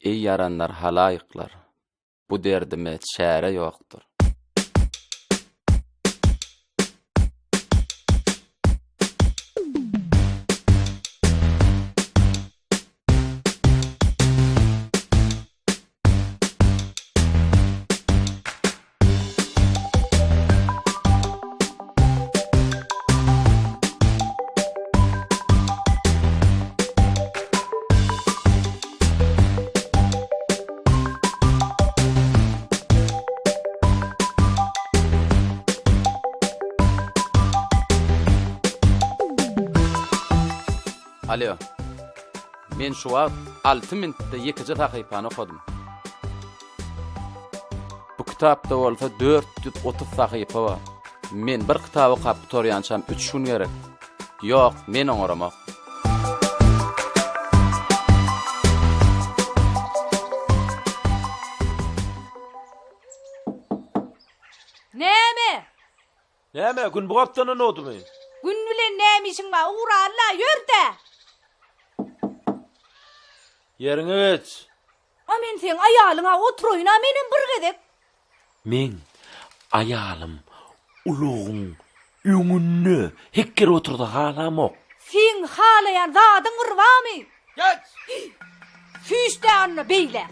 Eý ýaranlar halaýyklar, bu derdime çäre ýokdur. Alýo. Men şu wagt 6 minutda ýekeje sahypany okadym. Bu kitapda bolsa 430 sahypa bar. Men bir kitaby okap gutarýançam 3 gün gerek. Ýok, men oňaramok. Näme? Näme, gün bu gapdandan dogdumy? Gün bilen näme işiň bar? Ugra Alla, ýör-dä! Ýeriňe geç. A men seň aýalyň-a, oturaýyn-a menem bir gezek. Meň aýalym ulagyň öňünde hekgerip otursa halamok. Seň halaýan zadyň bir barmy? Geç! Süýş-dä onda beýle.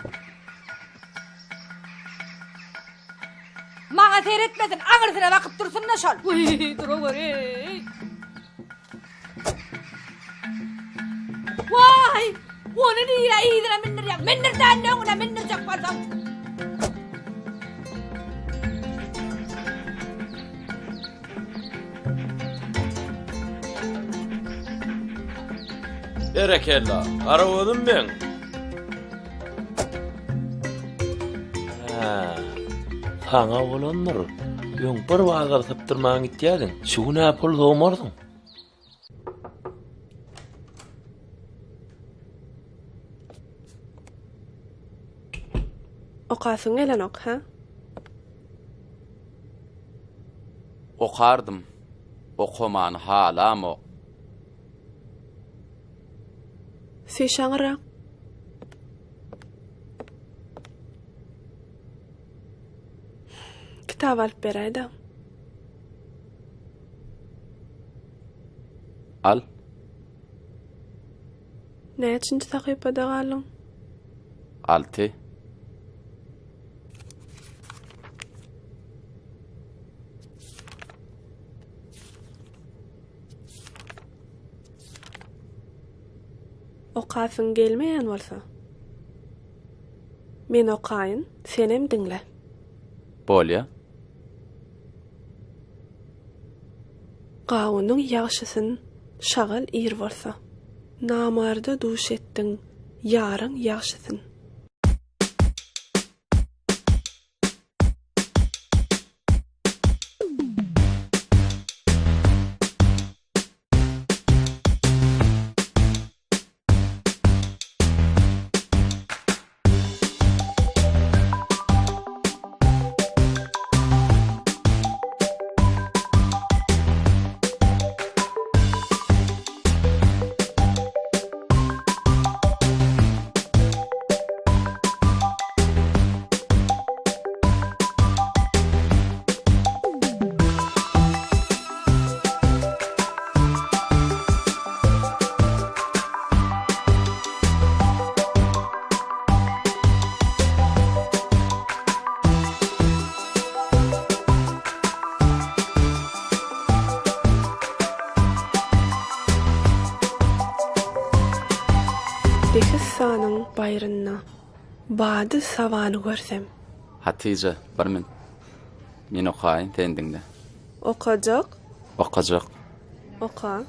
Maňa seretmesin, aňyrsyna bakyp dursun-da şol. Wiý, duraweri-eý. Waý! Ony nirä yzyna mündirýäň? Mündir-dä indi öňüne mündirjek bolsaň. Berekella, garagözüm meň. Hä, saňa bolandyr. Öň bir bazar sypdyrman gitýärdiň. Şu gün-ä pul sowmarsyň. Okasyň gelenok, hä? Okardym. Okamany halamok. Süýş aňyrrak. Kitap alyp beräý-dä. Al. Näçinji sahypada galdyň? Alty. Okasyň gelmeýän bolsa, men okaýyn, senem diňle. Bolýa. Gawunyň ýagşysyn şagal ir bolsa. Namarda duş etdiň ýaryň ýagşysyn. Dehistanyň baýrynda bady sabany görsem. Hatyja, bir min. Men okaýyn, sen diňle. Okajak. Okajak. Oka.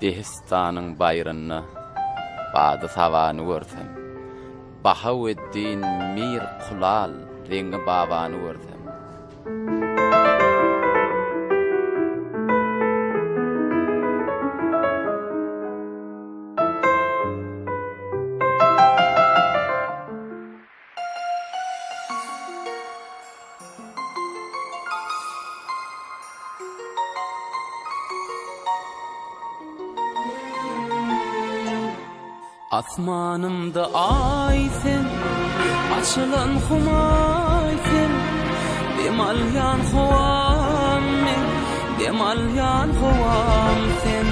Dehistanyň baýrynda bady-sabany görsem, Bahaweddin Mir Kulal Zeňňi babany görsem. Asmanymda Aý sen, açylan humaý sen, Dem alýan howam men, dem alýan howam sen.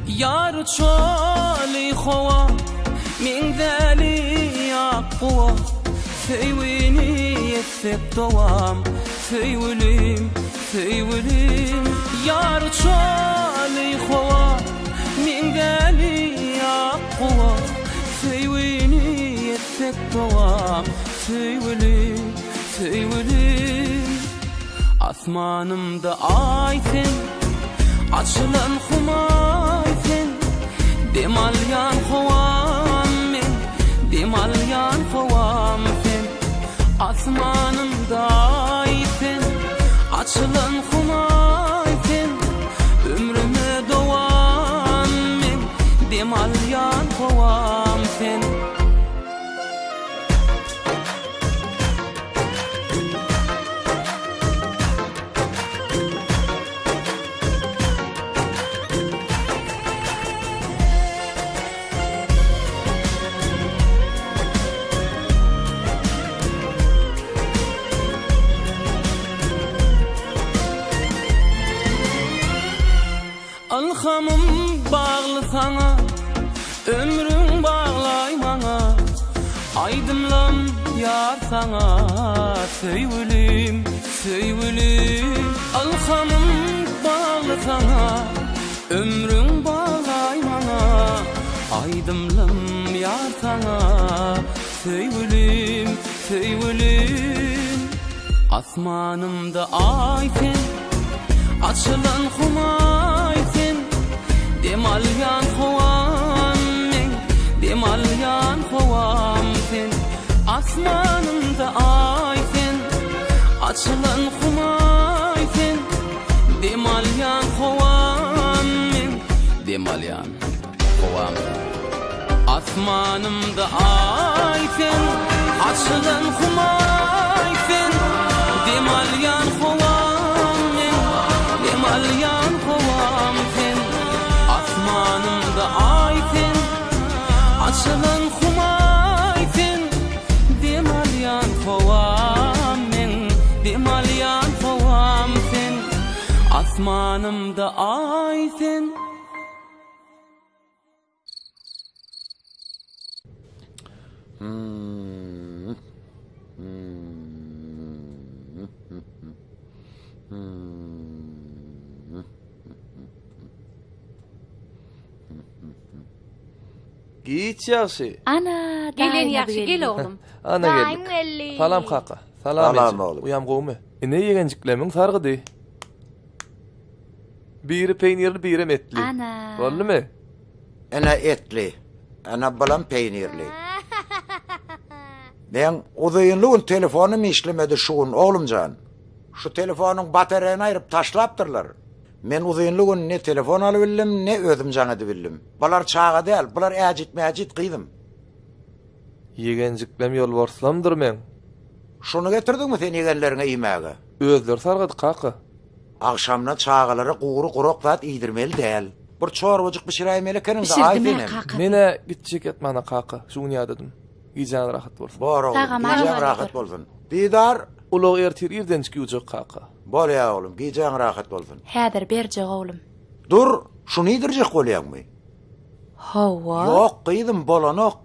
Ýar uçaly howa, meňzäli ak guwa, Söýgini etsek dowam, söýgülim, söýgülim. Ýar uçaly howa, meňzäli ak guwa, Söýgini etsek dowam, söýgülim, söýgülim. Asmanymda Aý sen, açylan humaý sen, Dem alýan howam men, dem alýan howam sen. Asmanymda Aý sen, açylan humaý sen, Ömrüme dowam men, dem alýan howam sen. Ylhamym bagly saňa, Ömrüň baglaý maňa, Aýdymlam ýar saňa, Söýgülim, söýgülim. Ylhamym bagly saňa, Ömrüň baglaý maňa, Aýdymlam ýar saňa, Söýgülim, söýgülim. Asmanymda Aý sen, Açylan humaý sen, Dem alýan howam meň, Dem alýan howam sen. Asmanymda Aý sen, Açylan humaý sen, Dem alýan howam meň, Dem alýan howam sen. Asmanymda Aý sen, açylan humaý sen, Dem alýan howam men, dem alýan howam sen. Asmanymda Aý sen, açylan humaý sen, Dem alýan howam men, dem alýan howam sen. Asmanymda Aý sen. Giç ýagşy. Ana, Gelen daýymyz ýagşy, gel geldi. oglum. Ana Daýym geldik. geldi. Salam kaka. Salam, Salam eje. oglum. Uýam gowumy? Ine ýegenjiklemiň sargydy. Biri peýnirli, birem etli. Ana. Boldumy? Ene etli, ene balam peýnirli. Meň uzynly gün telefonym işlemedi şu gün oglumjan. Şu telefonyň batareýini aýryp taşlapdyrlar. Men uzynly gün ne telefon alybildim, ne özüm jaň edibildim. Bular çaga däl, bular äjit-mäjit gyzym. Ýegenjiklem ýolbarslamdyr meň. Şuny getirdiňmi sen ýegenleriňe iýmäge? Özleri sargady kaka. Agşamyna çagalara gury gurak zat iýdirmeli däl. Bir çorbajyk bişiräýmeli ekeniň-dä aý Bişirdim-ä senem. kaka. Men-ä gitjek ýatmana kaka, şu gün ýadadym. Gijäňiz rahat bolsun. Bor oglum, Sagam gijäň aman rahat dur. bolsun. Didar! Ulagy ertir irdenjik ýuwjak kaka. Bolýa oglum, gijäň rahat bolsun. Häzir berjek oglum. Dur, şuny iýdirjek bolýaňmy? Hawa. Ýok gyzym, bolanok.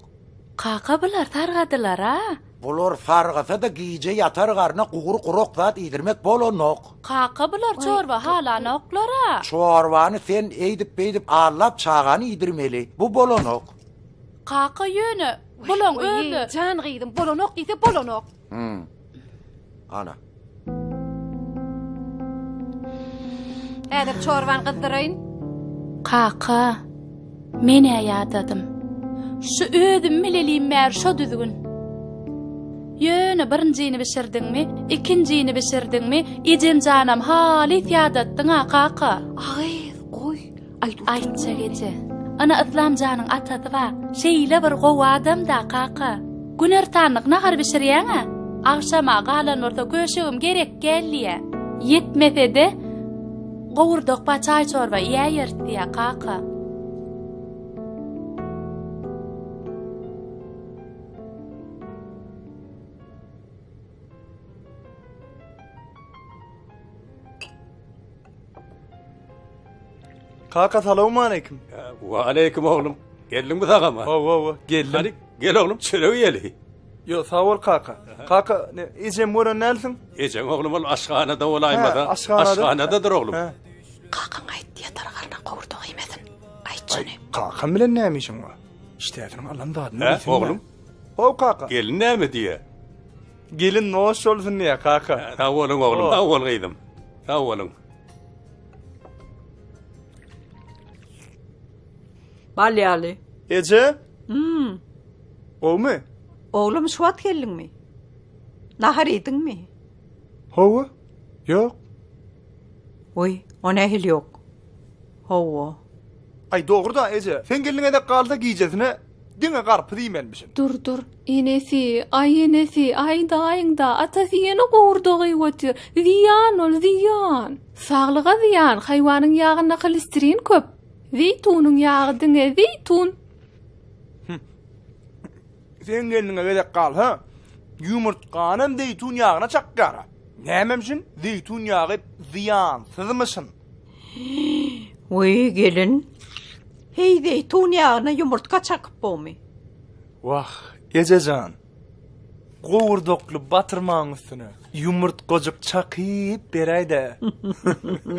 Kaka bular sargadylar-a. Bular sargasa-da gije ýatar garna gury gurak zat iýdirmek bolanok. Kaka bular çorba halanoklar-a. Çorbany sen eýdip-beýdip allap çagany iýdirmeli. Bu bolanok. Kaka ýöne bulaň özi. Jan gyzym bolanok diýse bolanok. Hum. Ana. Häzir çorbany gyzdyraýyn. Kaka, men-ä ýadadym. Şu özüm bilelim bäri şo düzgün. Ýöne birinjini bişirdiňmi, ikinjini bişirdiňmi, ejem janam halys ýadatdyň-a, kaka. A gyz, goý, aýt Aýtjak eje. Ana Yslam janyň atasy bar. Şeýle bir gowy adam-da, kaka. Günortanlyk nahar bişirýäň-ä. Agşama galan bolsa köşegim gerek gel diýýä. Ýetmese-de, gowurdak bar çaý-çorba iýäýeris diýýä, kaka. Kaka salowmaleýkim. Waleýkim oglum. Geldiňmi sagama? Hawa, hawa, geldim. Hany, gel oglum, çörek iýeli. Ýo, sag bol kaka. Kaka, ne, ejem gören dälsiň? Ejeň oglum ol aşhanada bolaýmasa. Hä, aşhanada. Aşhanadadyr oglum. Hä. Kakaň aýt, ýatar garna gowurdak iýmesin. Aýt şony. Kakam bilen näme işiň bar? Işdäsiniň alan zadyny Hä, bilsin. oglum? How kaka. Gelin näme diýýä? Gelin noş bolsun diýýä kaka. Sag boluň oglum, sag bol gyzym. Sag boluň. Bal ýaly. Eje? Hmm. Gowmy? Oglum şu wagt geldiňmi? Nahar iýdiňmi? Hawa. Ýok. Oý, o nähili ýok? Hawa. Aý dogry-da eje, seň gelniň gezek galsa gijesine diňe garpyz iýmelimişin. Dur dur, enesi, aý enesi, aýdaýyň-da, atasy ýene gowurdak iýip otyr. Zyýan ol, zyýan. Saglyga zyýan, haýwanyň ýagynda holesterin köp. Zeýtunyň ýagy diňe zeýtun. Seň gelniňe gezek galsa, ýumurtganam zeýtun ýagyna çakýar-a. Nämemşin, zeýtun ýagy zyýansyzmyşyn. Wiý, gelin. Heý, zeýtun ýagyna ýumurtga çakyp bomy? Wah, eje jan. Gowurdakly batyrmaň üstüne ýumurtgajyk çakyp beräý-dä.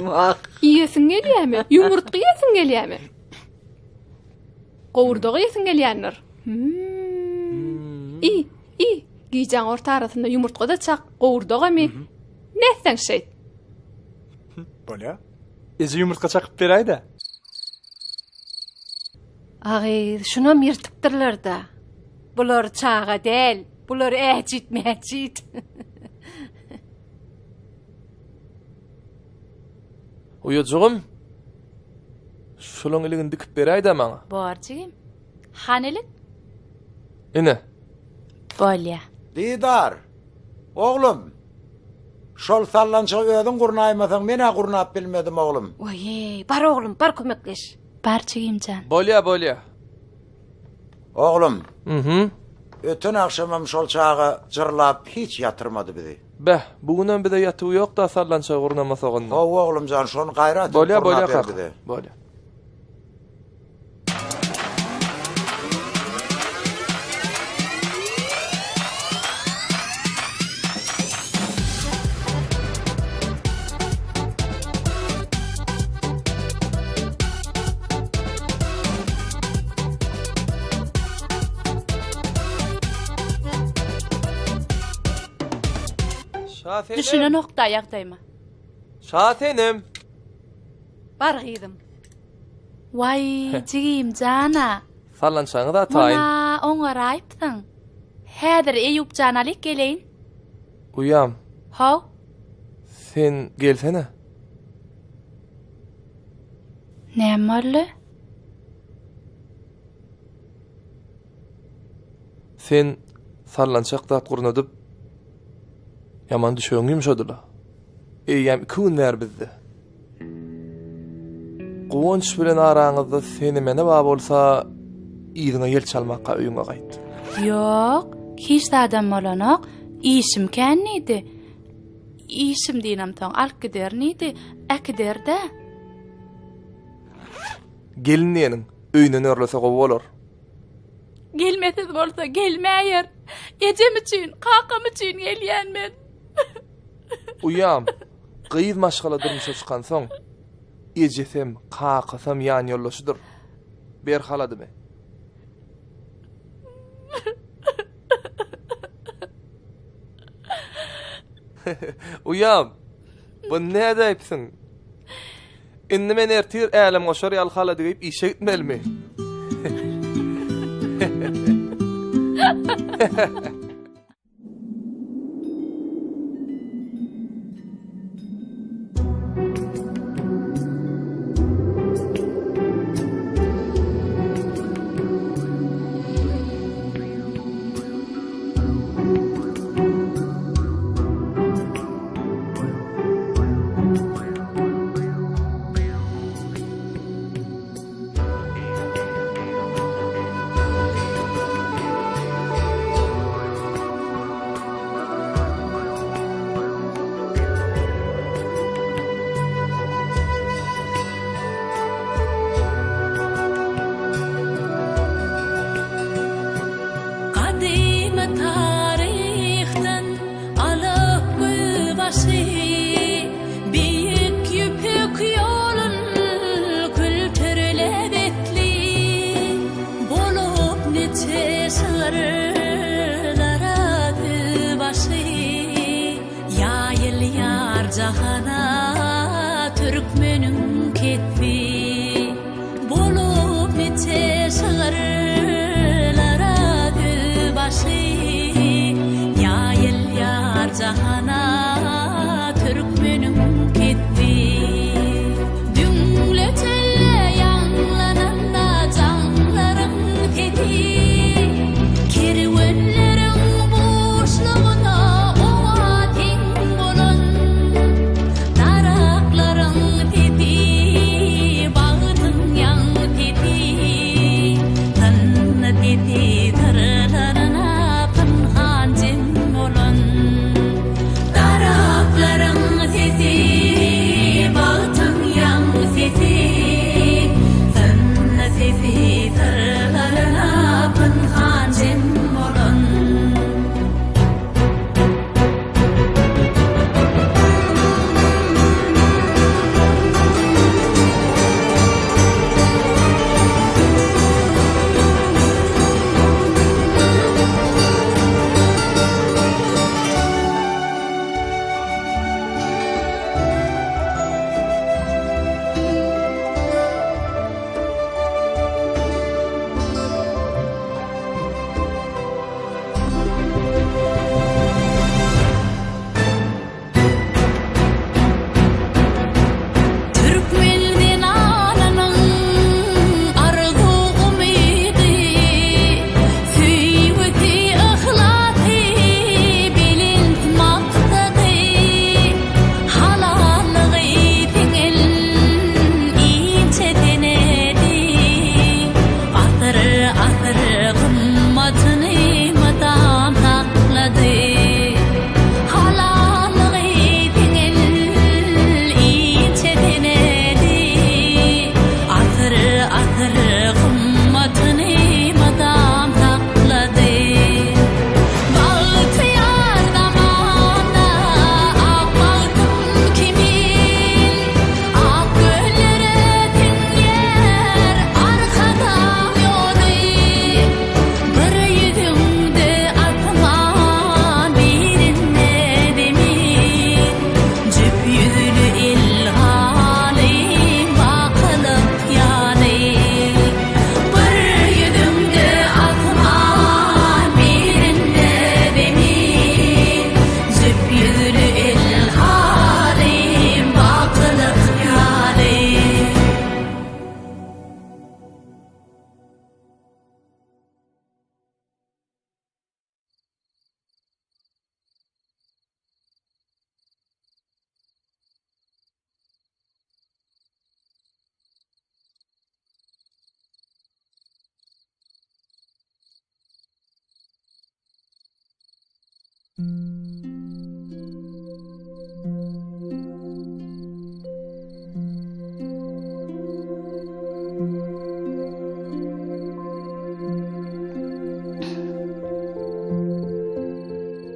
Wah. Iýesiň gelýämi? Ýumurtga iýesiň gelýämi? Gowurdak iýesiň gelýändir. Hmm. Iý, iý. Gijäň orta arasynda ýumurtga-da çak, gowurdagam iý. Nätseň şeýt. Bolýa. Eje ýumurtga çakyp beräý-dä. A gyz, şunam ýyrtypdyrlar-da. Bular çaga däl, bular äjit-mäjit. Uýajygym, şolaň iligini dikip beräý-dä maňa. Bor jigim. Hany ilik? Ine. Bolýa. Didar, oglum, şol sallançagy özüň gurnaýmasaň, men-ä gurnap bilmedim, oglum. Waý-eý, bar oglum, bar kömekleş. Bar jigimjan. Bolýa, bolýa. Oglum. Mhm. Öten agşamam şol çaga jyrlap hiç ýatyrmady bizi. Beh, bu günem bize ýatuw ýok-da sallançagy gurnamasak onda. Hawa oglumjan, şony gaýrat edip Bolýa, bolýa gurnap ber kaka. bize. Bolýa. Şasenem. Düşünenok-da ýagdaýyma. Şasenem. Bar gyzym. Waý, jigim jana. Sallançagyňyz-a taýyn. Muna oňaraýypsyň. Häzir Eýýup jany alyp geleýin. Uýam. How. Sen gelsene. Näme boldy? Sen sallançak zat gurnadyp, ýaman düşegiň ýumşady-la. Eýýäm iki gün bäri bizde. Guwanç bilen araňyzda seni-meni bar bolsa, yzyňa ýel çalmaka öýüňe gaýt. Ýok, hiç zadam bolanok. Işim kän diýdi. Işim diýnemsoň alyp giderin diýdi. Äkider-dä. Gelin diýeniň öýünden örlese gowy bolar. Gelmesiz bolsa gelmäýer. Ejem üçin, kakam üçin gelýän men. Uýam, gyz maşgala durmuşa çykansoň, ejesem, kakasam ýanýoldaşydyr. Ber haladymy. Uýam, bu nädäýipsiň? Indi men ertir älemgoşar ýaly halady geýip işe gitmelimi?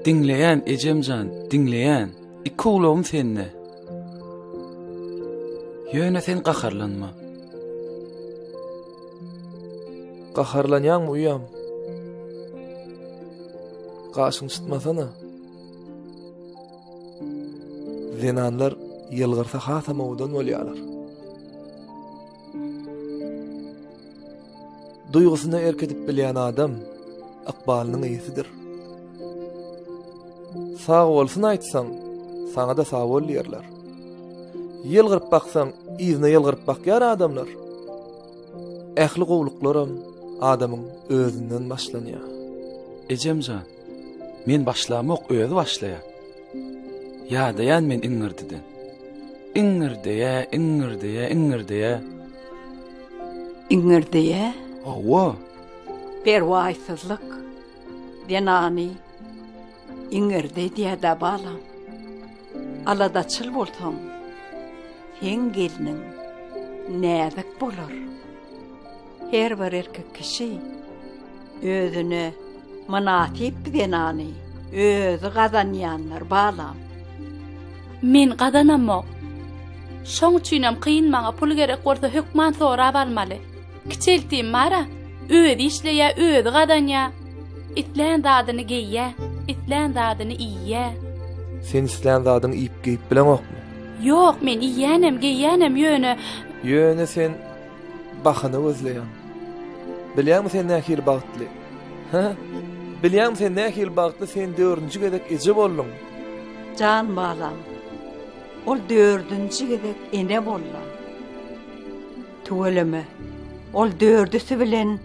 Diňleýän ejem jan, diňleýän. Iki gulagym sende. Ýöne sen gaharlanma. Gaharlanýaňmy uýam? Gaşyňy çytmasana. Zenanlar ýylgyrsa hasam owadan bolýarlar. Duýgusyna erk edip bilýän adam ykbalynyň eýesidir. Sag bolsun aýtsaň, saňa-da sag bol diýerler. Ýylgyryp baksaň, yzyna ýylgyryp bakýar adamlar. Ähli gowluklaram adamyň özünden başlanýar. Ejem jan, men başlamok, özi başlaýar. Ýadaýan men iňňirdiden. Iňňirdeýä, iňňirdeýä, iňňirdeýä. Iňňirdeýä? Hawa. Perwaýsyzlyk zenany iňňirdi edýä-dä, balam. Aladaçyl bolsaň, seň gelniň näzik bolar. Her bir erkek kişi özüne mynasyp zenany özi gazanýandyr, balam. Men gazanamok. Şoň üçinem kyn maňa pul gerek bolsa hökman sorap almaly. Kiçi eltim bar-a, özi işleýä, özi gazanýa. Islän zadyny geýýä, islän zadyny iýýä. Sen islän zadyňy iýip-geýip bileňokmy? Ýok, men iýýänem, geýýänem, ýöne. Ýöne sen Bahana gözleýäň. Bilýäňmi sen nähili bagtly? Hä? Bilýäňmi sen nähili bagtly sen dördünji gezek eje bolduň. Jan balam, ol dördünji gezek ene boldy. Tüweleme, ol dördüsi bilen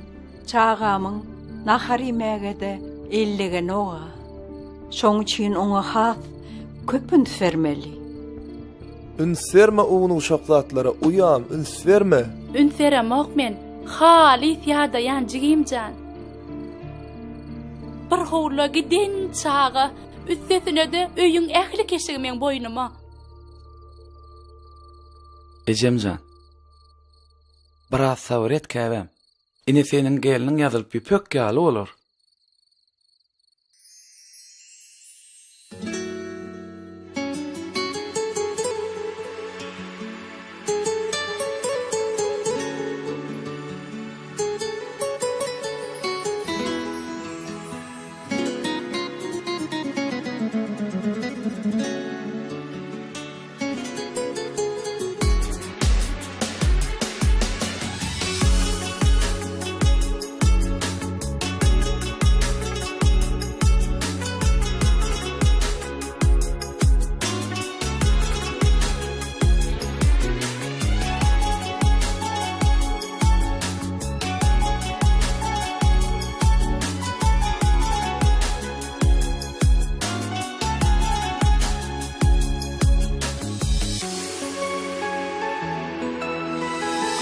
çagamyň nahar iýmäge-de ellegenog-a. Şoň üçin oňa has köp üns bermeli. Üns berme ownuk-uşak zatlara, uýam, üns berme! Üns beremok men, halys ýadaýan jigimjan. Bir howla giden çaga, üstesine-de öýüň ähli keşigi meň boýnuma. Ejemjan, biraz sabyr et käbäm. Ine seniň gelniň ýazylyp ýüpek ýaly bolar.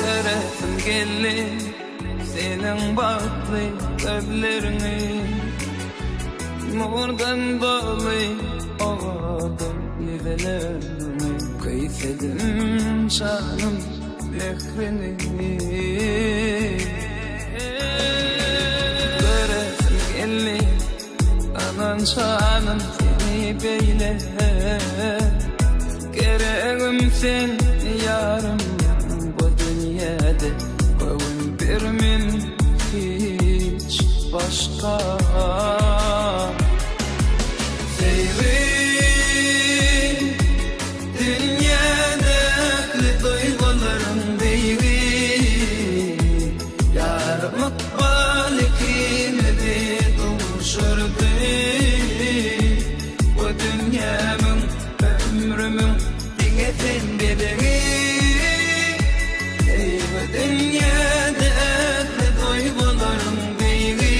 Göresim geldi seniň bagtly gözleriňi Nurdan doly owadan ýüzleriňi Küýsedim janym mährini Göresim geldi Aman janym seni beýle Geregim sen ýarym bu dünýede Göwün bermen hiç başga Söýgi dünýäde ähli duýgularyň beýigi Ýarym ykbal ikimizi duşurdy Bu dünýämiň, ömrümiň diňe sen bezegi Söýgi dünýäde ähli duýgularyň beýigi.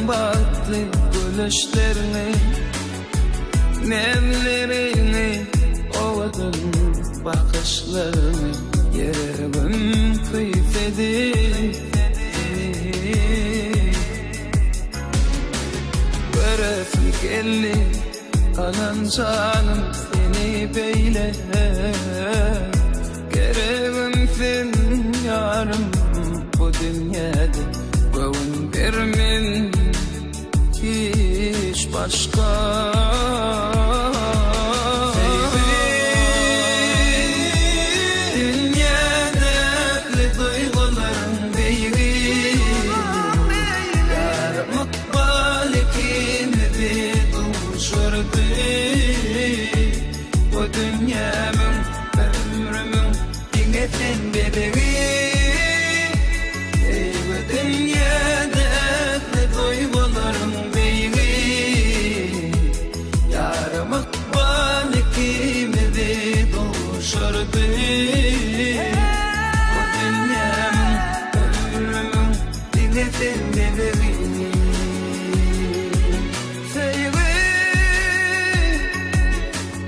bagtly gülüşleriňi, Nemleriňi, owadan bakyşlaryňy Ýüregim küýsedi seni. Göresim geldi galan janym seni beýle Geregim sen ýarym bu dünýäde Göwün bermen hiç başga Söýgi dünýäde ähli duýgularyň beýigi Ýarym ykbal ikimizi duşurdy Bu dünýämiň ömrümiň diňe sen bezegi Söýgi dünýäde ähli duýgularyň beýigi Ýarym ykbal ikimizi duşurdy Bu dünýämiň ömrümiň diňe sen bezegi. Söýgi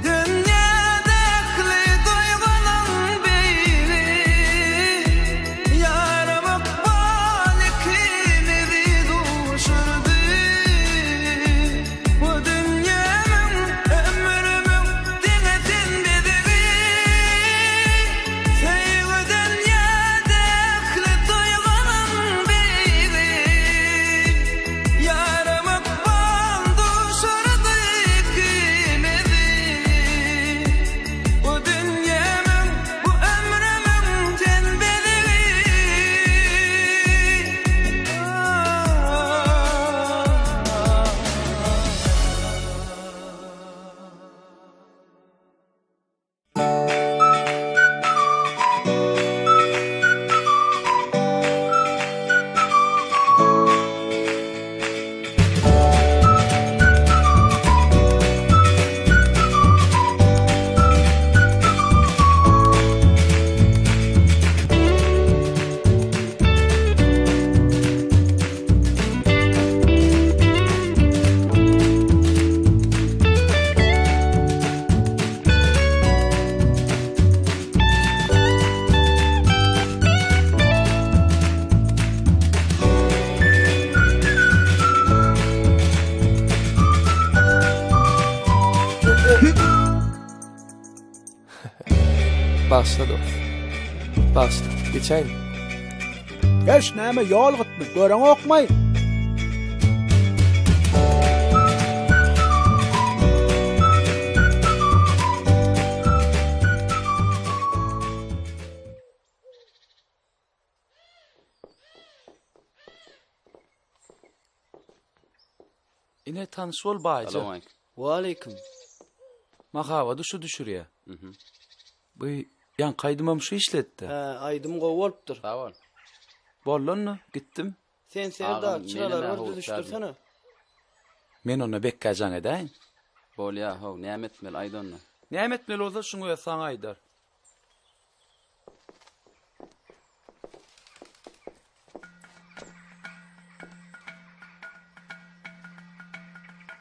dünýäde ähli duýgynyň beýigi Ýarym ykbal ikimizi duşurdy Bu dünýämiň ömrümiň diňe sen bezegi Söýgi dünýäde ähli duýgynyň beýigi Ýarym ykbal duşurdy ikimizi Bu dünýämiň, bu ömrümiň sen bezegi. Bagyşla dost. Bagyşla. Geçäýin. Geç näme ýol gytmy, göreňokmaý? Ine tanyş bol baýja. Salowmaleýkim. Waleýkim. Mahabady şu düşürýä. Bu ýaňky aýdymam şu işletdi. Hä, aýdym gowy bolupdyr. Sag bol. Boldy onda, gitdim. Sen Serdar, Agam, çyralary menem-ä bir düzüşdirsene. Men onda Bekgä jaň edäýin. Bolýa, how, näme etmeli, aýt onda. Näme etmeli bolsa şuň özi saňa aýdar.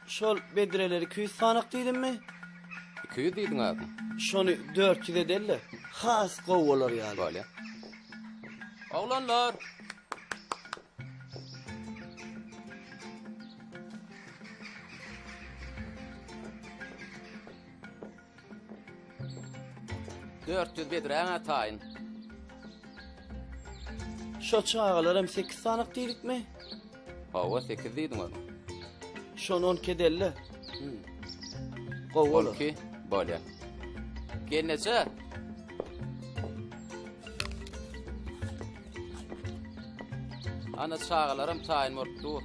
Şol bedreleri 200 sanak diýdimmi? 200 diýdiň agam. Şony 400 edeli, has gowy bolar ýaly. Bolýa. Oglanlar! 400 bedräň-ä taýyn. Şo çagalaram 8 sanak diýdikmi? Hawa, 8 diýdiň ony. Şony 12 edeli. Gowy bolar. 12 bolýar. Gelneje. Ana çagalaram taýyn bolup dur.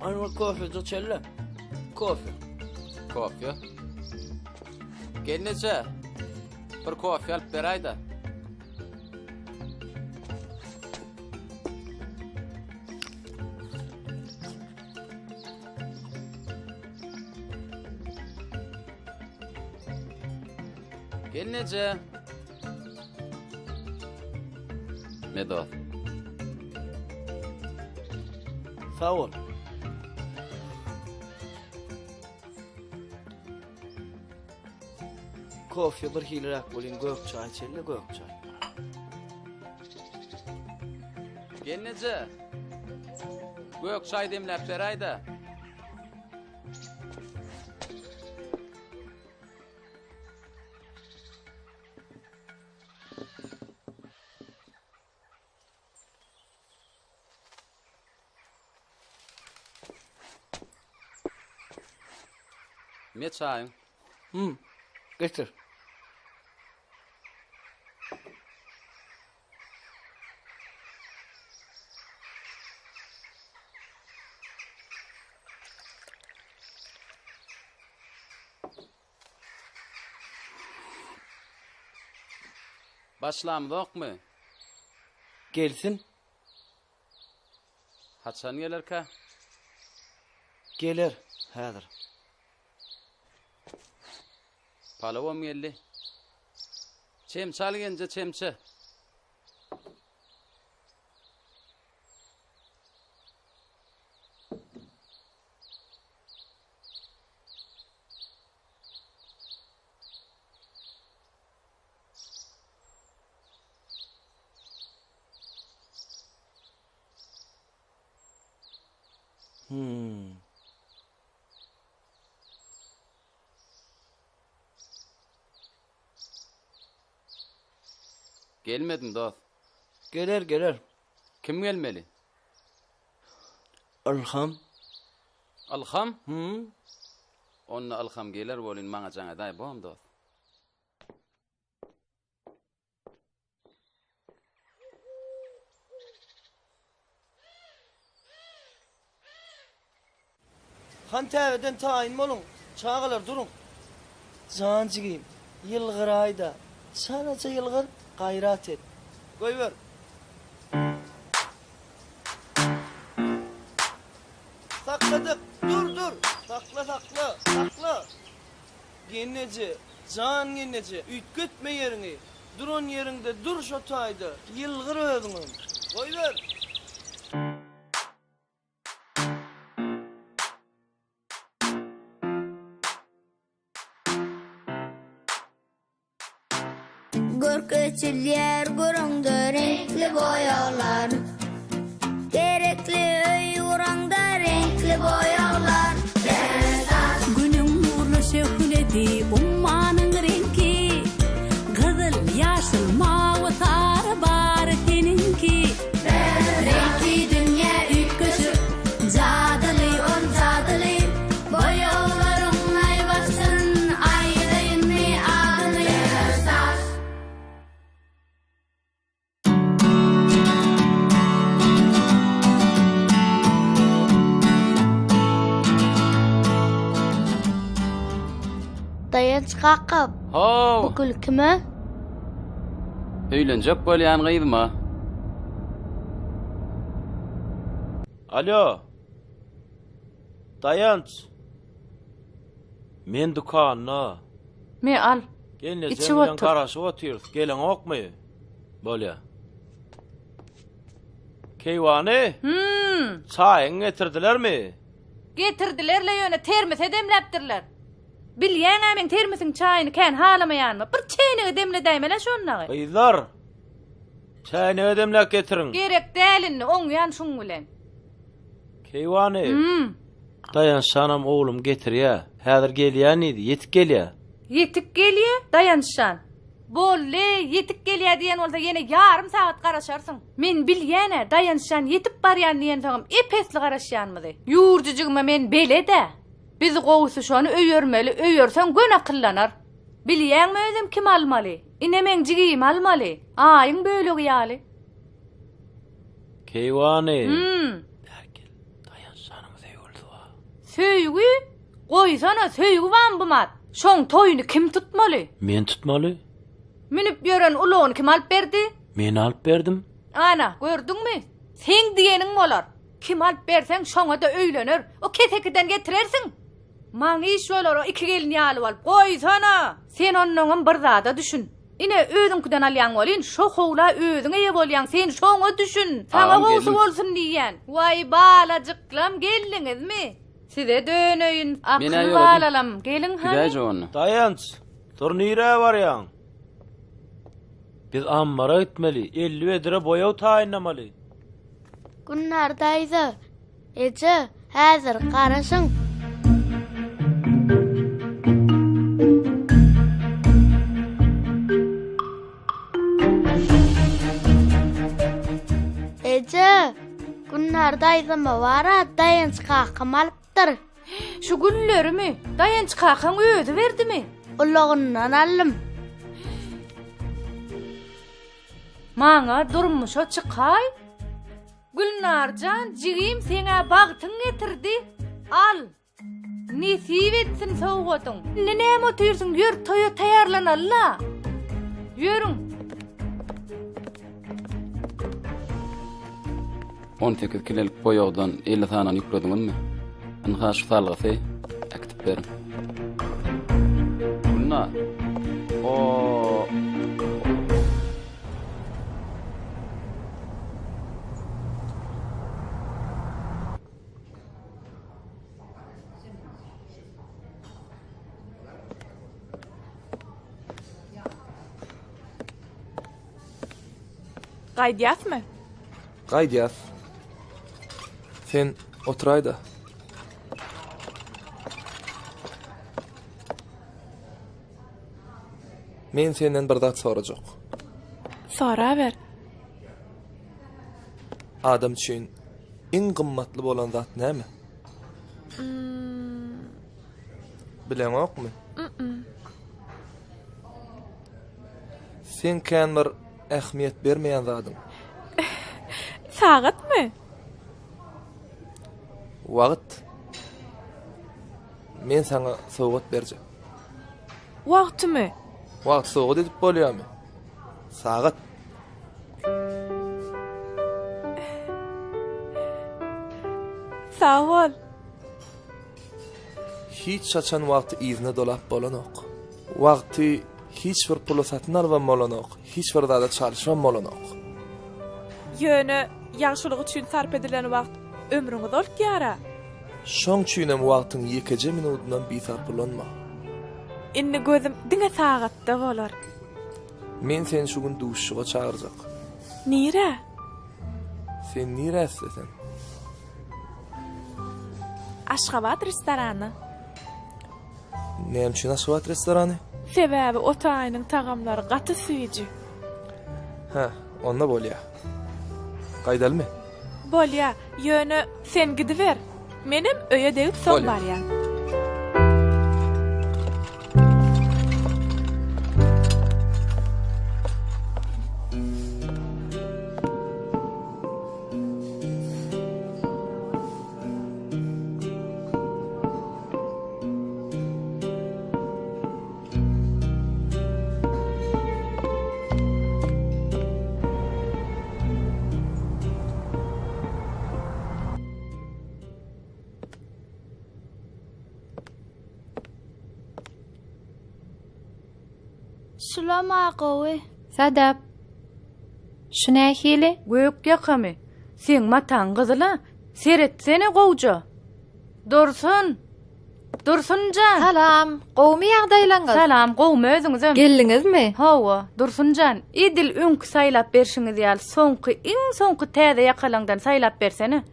Ana kofe içeli. Kofe. Kofe. Gelneje. Bir kofe alyp beräý-de. Gelneje. Medo. Sag bol. Kofe bir hiliräk bolýan gök çaý içeli gök çaý. Gelneje. Gök çaý demläp beräýdä. Me çaýyň. Hmm. Getir. Başlamzokmy? Gelsin. Haçan gelerkä? Geler, häzir. Palawam geldi. Çemçe al genje, çemçe. Hmm. Gelmedim dost. Geler geler. Kim gelmeli? Ylham. Ylham? Hmm. Onda Ylham geler welin maňa jaň edäý bom dost. Han täzeden taýyn boluň, çagalar duruň. Jan jigim, ýylgyraý-da, çalaja ýylgyr, gaýrat et. Goýber. Sakladyk, dur, dur, sakla, sakla, sakla. Gelneje, jan gelneje, üýtgetme ýeriňi, duran ýeriňde dur şo taýda, ýylgyr özüňem. Goýber! Görk eçilýär göreňde reňkli boýaglar. Gerekli öý guraňda reňkli boýaglar. Günüň nurly şöhlesi, ummanyň reňki, Gyzyl, ýaşyl, mawy, sary bary seniňki. Reňkli dünýä üýtgeşik, jadyly ol jadyly, Boýaglaryň aýbaşsyn, aýdaýynmy adyny. Daýanç kaka, How! bu gül kime? Öýlenjek bolýan gyzma. Alýo. Daýanç. Men dükanda. Me al. Gelnejem Içip bilen otur. garaşyp otyrys. Geleňokmy? Bolýa. Keýwany? Hmm. Çaýyňy getirdilermi? Getirdiler-le ýöne termose demläpdirler. Bilýäň-ä meň termosiň çaýyny kän halamaýanymy. Bir çäýnege demledäýmel-ä şondagy. Gyzlar, çäýnege demläp getiriň. Gerek däl indi, oňýan şuň bilen. Keýwany. Hmm. Daýançjanam oglum getirýä. Häzir gelýän diýdi, ýetik gelýä. Ýetik gelýä, Daýançjan. Boldy, ýetik gelýä diýen bolsa ýene ýarym sagat garaşarsyň. Men bilýän-ä, Daýançjan ýetip barýan diýensoňam ep-esli garaşýanymyzy. Ýurjujygyma men belet-ä. Biz gowusy şony öýermeli, öýerseň göni akyllanar. Bilýäňmi özem kimi almaly? Ine meň jigimi almaly. Aýyň bölegi ýaly. Keýwany. Hüm. Bäri gel. Daýançjanyň söýgülisi bar. Söýgi? Goýsana, söýgi barmy bu mat? Şoň toýuny kim tutmaly? Men tutmaly. Münüp ýören ulagyny kim alyp berdi? Men alyp berdim. Ana, gördüňmi? Seň diýeniň bolar. Kim alyp berseň, şoňa-da öýlener. O kesekiden getirersiň. Maňa iş bolar o iki gelin ýaly bolup. Goýsana! Sen onnoňam bir zada düşün. Ine, özüňkiden alýaň welin, şo howla özüň eýe bolýaň, sen şoňa düşün. Saňa Agam gowusy gelin. bolsun diýýän. Waý, balajyklam, geldiňizmi? Size döneýin, Men-ä akyl ýöredim. balalam, geliň hany. Gidäýjek onda. Daýanç, dur nirä barýaň? Biz ammara gitmeli, 50 bedre boýag taýynlamaly. Gülnar daýza, eje, häzir garaşyň. Eje, Gülnar daýzama bar-a, Daýanç kakam alypdyr. Şu güllerimi Daýanç kakaň özi berdimi? Ulagyndan aldym. Maňa durmuşa çykaý. Gülnarjan jigim seňä bagtyň getirdi. Al. Nesip etsin sowgadyň. Indi näme otyrsyň ýör toýa taýýarlanaly-la. Ýörüň. 18 kilelik boýagdan 50 sanyny ýüklediňizmi? Ynha şu salgysy äkitip beriň. Gülnar. O Gaýdýasmy? Gaýdýas. Sen oturaý-da. Men senden bir zat sorajak. Soraber. Adam üçin iň gymmatly bolan zat näme? Bileňokmy? Seň kän bir ähmiýet bermeýän zadyň. Sagatmy? Wagt. Men saňa sowgat berjek. Wagtymy? Wagt sowgat edip bolýarmy? Sagat. Sag bol. Hiç haçan wagty yzyna dolap bolanok. Wagty hiç bir pula satyn alybam bolanok, hiç bir zada çalşybam bolanok. Ýöne ýagşylyk üçin sarp edilen wagt ömrüňi uzaltýar-a. Şoň üçinem wagtyň ýekeje minudynam bisarp ulanma. Indi gözüm diňe sagatda bolar. Men seni şu gün duşuşyga çagyrjak. Nirä? Sen nirä isleseň. Aşgabat restorany. Näme üçin Aşgabat restorany? Sebäbi o taýynyň tagamlary gaty süýji. Hä, onda bolýa. Gaýdalymy? Bolýa, ýöne sen gidiber. Menem öýe degip soň barýan. Şulam-a gowy. Sadap. Şu nähili? Gök ýakamy? Seň mataň gyzyl-a. Seretsene gowja. Dursun! Dursun jan! Salam! Gowumy ýagdaýlaňyz? Salam, gowumy özüňizem? Geldiňizmi? Hawa, Dursun jan, edil öňki saýlap berşiňiz ýaly soňky, iň soňky täze ýakalaňdan saýlap bersene.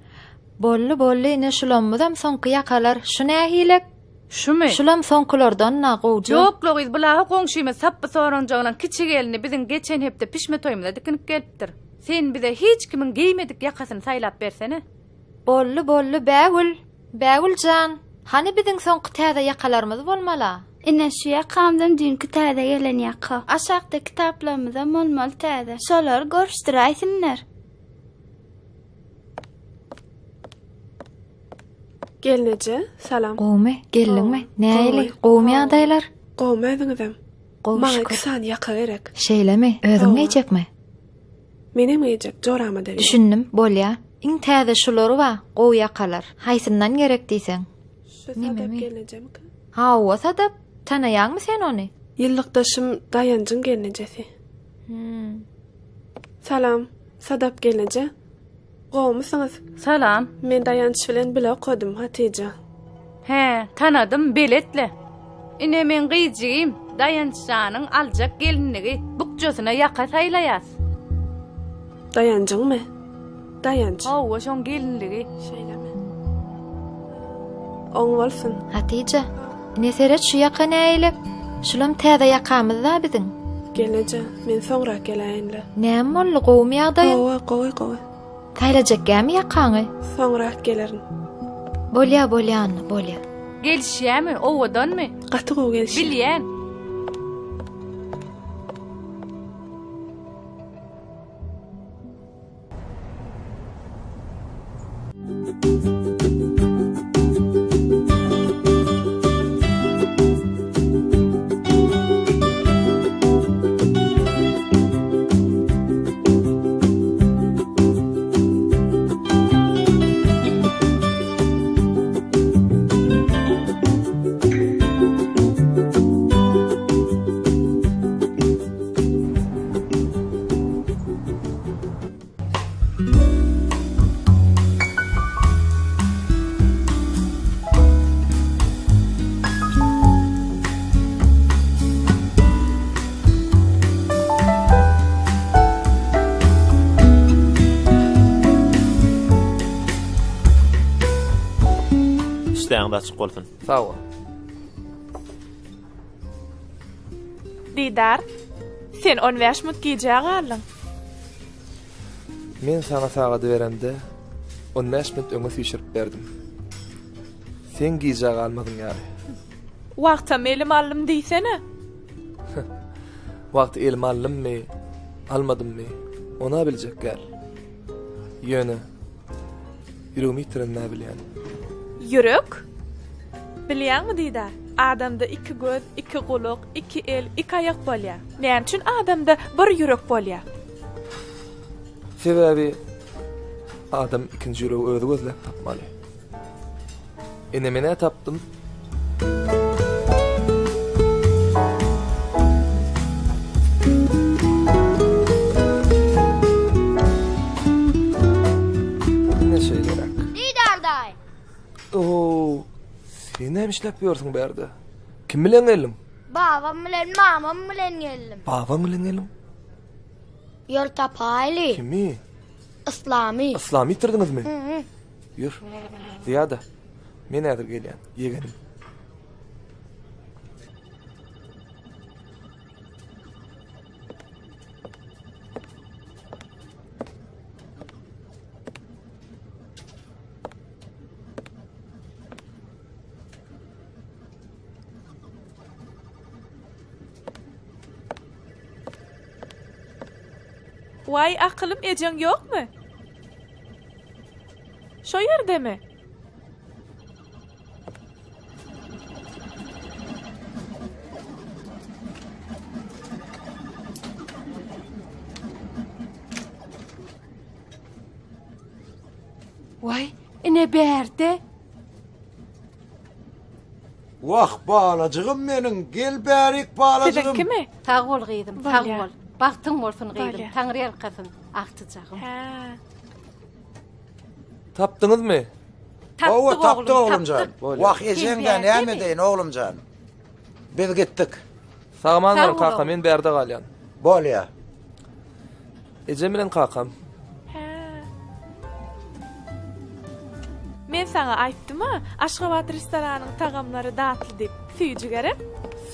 Boldy, boldy, ine şulamyzam soňky ýakalar. Şu nähilek? Şumy? Şulam soňkulardan-da gowja. Ýok-la gyz, bulaha goňşymyz Sapby soranjaglaň kiçi gelni biziň geçen hepde pişme toýumyza dikinip gelipdir. Sen bize hiç kimiň geýmedik ýakasyny saýlap bersene. Boldy, boldy, Bägül! Bägül jan, hany biziň soňky täze ýakalarymyz bolmal-a? Ine, şu ýakamzam düýnki täze gelen ýaka. Aşakda kitaplarymyzam bolmaly täze. Şolary görüşdiräýsinler. Gelneje, salam. Gowumy? Geldiňmi? Nähili? Gowumy ýagdaýlar? Gowumy özüňizem? Gowy Maňa şükür. iki sany ýaka gerek. Şeýlemi? Özüň Hawa. geýjekmi? Menem geýjek, jorama-da gerek. Düşündim, bolýa. Iň täze şulary bar, gowy ýakalar. Haýsyndan gerek diýseň. Şu Sadap Nememi? gelnejemiki? Hawa, Sadap. Tanaýaňmy sen ony? Ýyllykdaşym Daýanjyň gelnejesi. Hmm. Salam, Sadap gelneje. Gowumysyňyz? Salam. Men Daýanç bilen bile okadym, Hatyja. Hä, tanadym, belet-le. Ine meň gyzjygym, Daýanç janyň aljak gelinligi. Bukjasyna ýaka saýlaýas. Daýanjyňmy? Daýanç. Hawa, şoň gelinligi. Şeýlemi? Oň bolsun. Hatyja, ine seret şu ýaka nähili? Şulam täze ýakamyz-da biziň. Gelneje, men soňrak geläýin-le. Näme boldy, gowumy ýagdaýyň? Hawa, gowy, gowy. Saýlajak gämi ýakaňy? Soňrak gelerin. Bolýa, bolýa Anna, bolýa. Gelişýämi, owadanmy? Gaty gowy gelişýär. Bilýän. Işdäňiz açyk bolsun. Sag bol. Didar, sen on bäş minut gijä galdyň. Men saňa sagady beremde, on bäş minut öňe süýşürip berdim. Seň gijä galmazyň ýaly. Wagtam elime aldym diýsene. Wagty elime aldymmy, almadymmy, on-a biljek däl. Ýöne, ýüregimi ýitirenimi-ä bilýän. Ýürek? Bilýäňmi, Didar, adamda iki göz, iki gulak, iki el, iki aýak bolýar. Näme üçin adamda bir ýürek bolýar? Sebäbi adam ikinji ýüregi özi gözläp tapmaly. Ine men-ä tapdym. Ine şeýleräk. Didar daýy! Ow, sen näme işläp ýörsüň bärde? Kim bilen geldiň? Babam bilen mamam bilen geldim. Babaň bilen geldiň? Ýör tapaýly. Kimi? Yslamy. Yslamy ýitirdiňizmi? Hı. Ýör. Zyýada. Men häzir gelýän, ýegenim. Waý akylym ejeň ýokmy? Şo ýerdemi? Waý, ine bärde. Wah, balajygym meniň, gel bärik balajygym. Siziňkimi? Sag bol gyzym, sag bol. Bagtyň bolsun gyzym, Taňry ýalkasyn, agtyjagym. Hä. Tapdyňyzmy? Hawa, Tapdyk tapdyk oglum, oglumjan. tapdyk. Wah, Sen ejeň-dä bärdemi? näme edeýin oglumjan. Biz gitdik. Sag-aman Sag boluň bol kaka, oglum. men bärde galýan. Bolýa. Ejem bilen kakam. Hä. Men saňa aýtdym-a, Aşgabat restoranyň tagamlary datly diýip. Süýji gerek?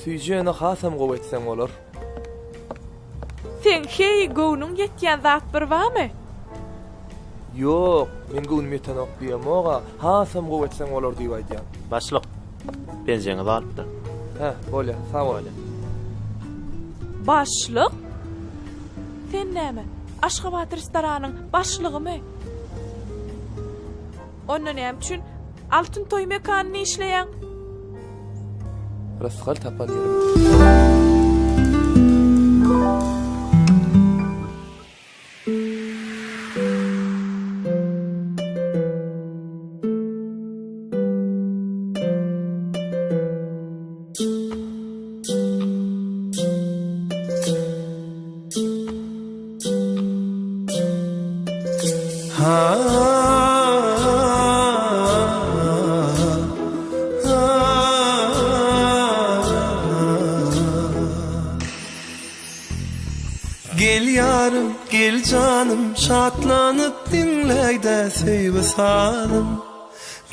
Süýji ýöne hasam gowy etseň bolar. Seň heý göwnüň ýetýän zat bir barmy? Ýok, men göwnüm ýetenok diýemog-a, hasam gowy etseň bolar diýip aýdýan. Başlyk, penjeňizi alypdyr. Hä, bolýa, sag bol. Başlyk? Sen näme, Aşgabat restoranyň başlygymy? Onda näme üçin Altyn toý mekanynda işleýäň? Rysgal tapan ýerim. Şatlanyp diňläýdä söýgi sazym.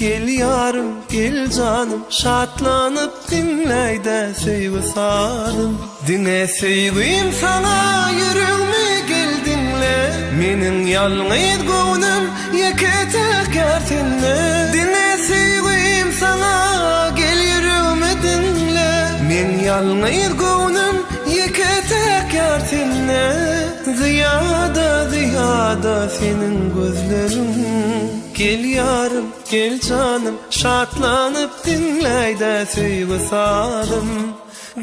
Gel ýarym, gel janym, şatlanyp diňläýdä söýgi sazym. Diňe söýgim saňa ýüregmi gel diňle. Meniň ýalňyz göwnüm ýeke-täk ýar sende. Diňe söýgim saňa gel ýüregmi diňle. Meň ýalňyz göwnüm ýeke-täk ýar sende. Zyýada, zyýada seniň gözleriň. Gel ýarym, gel janym, şatlanyp diňläý-dä söýgi sazym.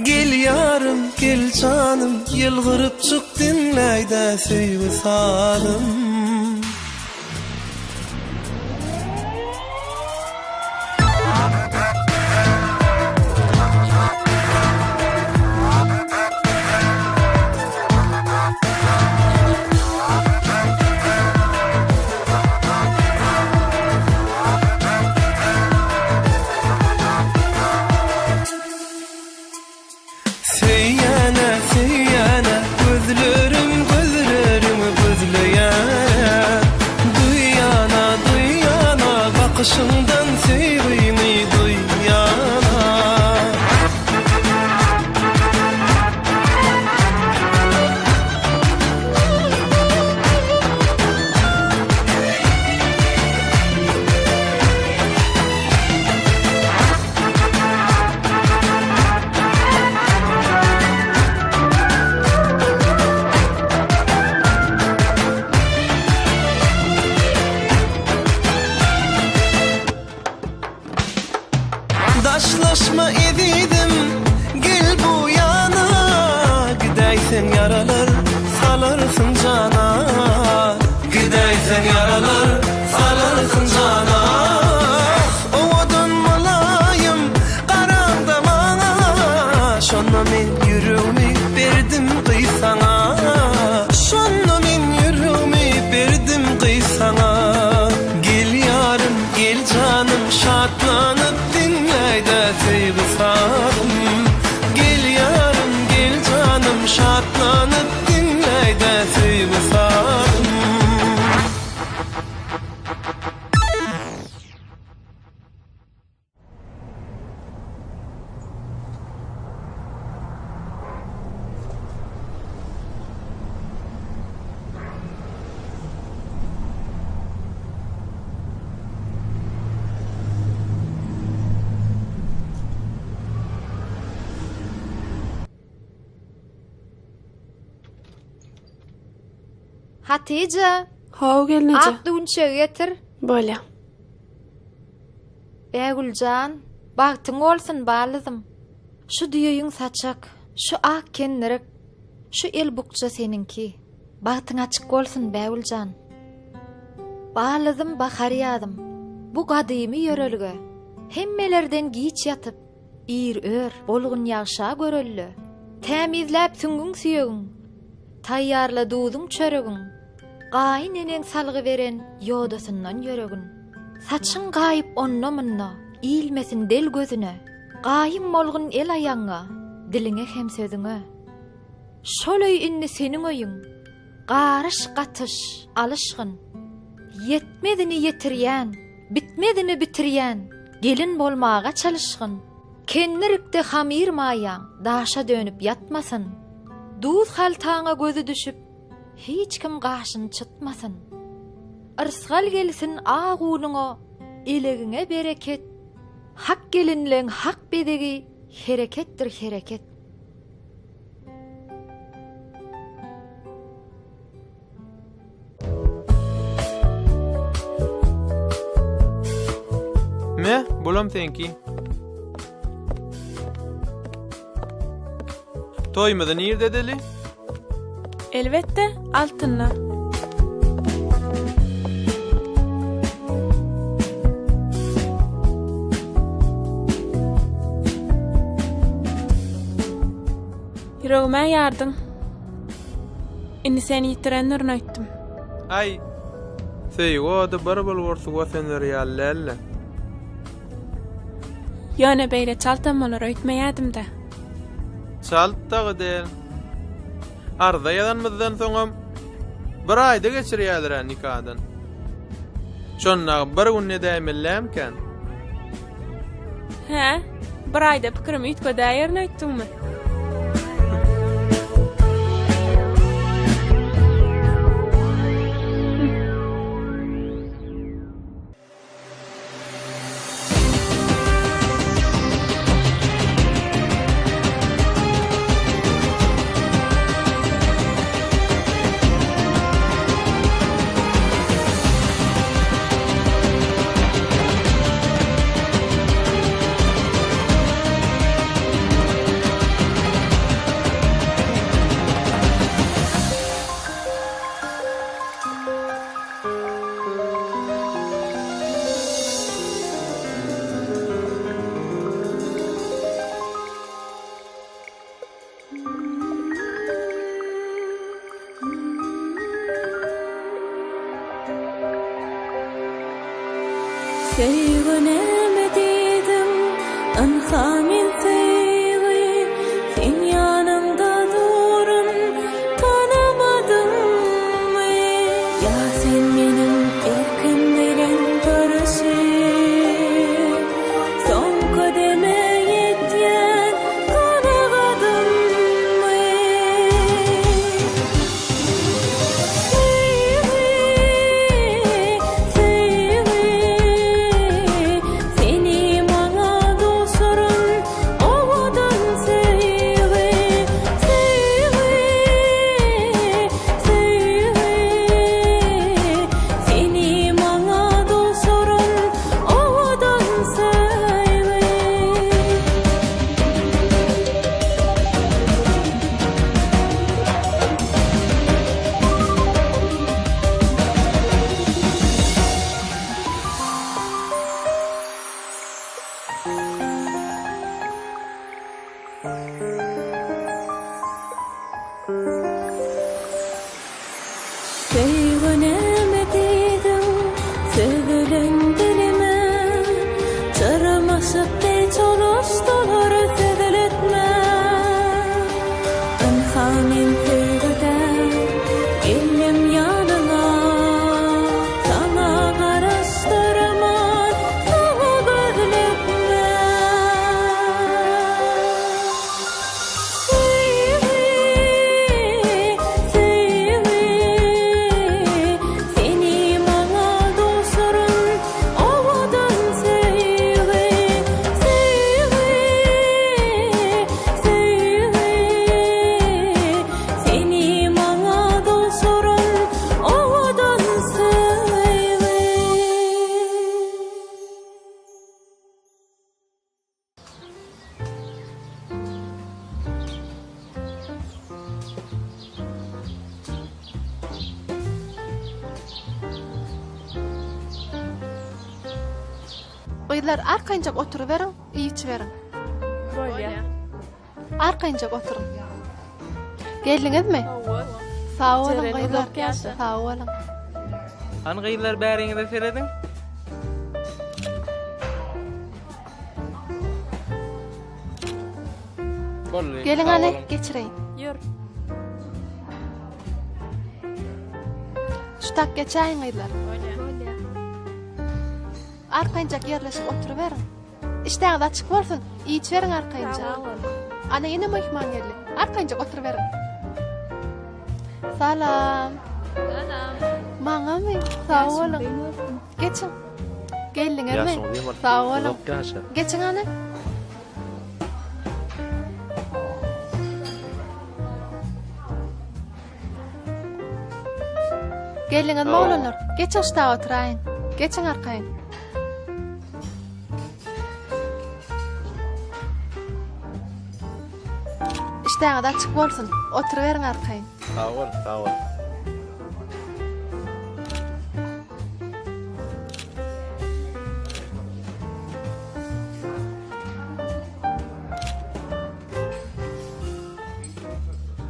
Gel ýarym, gel janym, ýylgyrypjyk diňläý-dä söýgi sazym. Söýýän-ä, söýýän-ä, gözlerim gözleriňi gözleýär-ä. Duýýan-a, duýýan-a, bakyşyňdan söýgimi duýýan-a. Daşlaşma ezizim, gel bu ýana, Gidäýseň ýaralar salarsyň jana, Gidäýseň ýaralar salarsyň jana. Owadan mylaýym garaňda maňa, Şonda men ýüregimi berdim gyz saňa, Şonda men ýüregimi berdim gyz saňa. Gel ýarym, gel janym, şatlanyp diňläý-dä söýgi sazym. Gel ýarym, gel janym, şatlanyp diňläý-dä söýgi sazym. Hatyja! Haw gelneje. Ak düwünçegi getir. Bolýa. Bägüljan, bagtyň bolsun balyzym. Şu düýeýüň saçak, şu ak kendirik, şu el bukja seniňki. Bagtyň açyk bolsun Bägüljan. Balyzym bahar ýazym. Bu gadymy ýörelge. Hemmelerden giç ýatyp, ir ör, bolgun ýagşa görelde. Tämizläp süňňüň süýegiň, taýýarla duzuň çöregiň. Gaýyn eneň salgy beren ýodasyndan ýöregin. Saçyň gaýyp onda-munda, ilmesin del gözüne. Gaýym bolgun el-aýagyňa, diliňe hem sözüňe. Şol öý indi seniň öýüň, garyş-gatyş, alyşgyn. Ýetmezini ýetirýän, bitmezini bitirýän gelin bolmaga çalyşgyn. Kendirikde hamyr maýaň daşa dönüp ýatmasyn. Duz haltaňa gözi düşüp, Hiç kim gaşyny çytmasyn. Yrsgal gelsin ak unuňa, elegiňe bereket. Hak gelinleň hak bezegi hereketdir hereket. Me, bulam seňki. Toýumyzy nirde edeli? Elbetde, altynda. Ýüregime ýardyň. Indi seni ýitirendirin öýtdüm. Aý, söýgi ody bir bulgur suwa söner ýaly däl-le. Ýöne beýle çaltam bolar öýtmeýädim-dä. Çalt dagy däl. Arza ýazanymyzdan soňam. Bir aýda geçirýäler-ä nikadan. Şonda bir gün edäýmelilämikän? Hä? Bir aýda pikirimi üýtgedäýerin öýtdüňmi? Söýgi näme diýdiň, ynha men söýgi, Seň ýanyňda durun, tanamadyňmy? Ýa sen meniň erkim bilen görüşip, Soňky deme ýetýän kanagadymmy? Söýgi, söýgi, seni maňa duşuran owadan söýgi. Söýgi, söýgi, seni maňa duşuran owadan söýgi. Söýgi näme diýdiň, sözülen dilime, Çyrmaşyp deý çolaşdylar sözletme. Ynha men söýgüde geldim ýanyňa, Saňa garaşdyrman, saňa gözletme. Söýgi, söýgi, seni maňa duşuran owadan söýgi. Söýgi, söýgi, seni maňa duşuran owadan söýgi. Gyzlar arkaýynjak oturyberiň, iýip-içiberiň. Bolýa. Arkaýynjak oturyň. Geldiňizmi? Hawa. Sag boluň gyzlar. Sag boluň. Hany gyzlar bäriňize serediň. Boldy. Geliň hany, geçireýin. Ýör. Şu tak geçäýiň gyzlar. Bolýa. Arkaýynjak ýerleşip oturyberiň. Işdäňiz açyk bolsun, iýiçiberiň arkaýynjak. Sag bol. Ana ýene myhman geldi. Arkaýynjak oturyberiň. Salam. Salam. Maňamy? Sag boluň. Geçiň. Geldiňizmi? Sag boluň. Geçiň hany. Geldiňizmi oglanlar? Geçiň ştaga oturaýyň. Geçiň arkaýyn. Işdäňiz açyk bolsun. Oturyberiň arkaýyn. Sag bol, sag bol.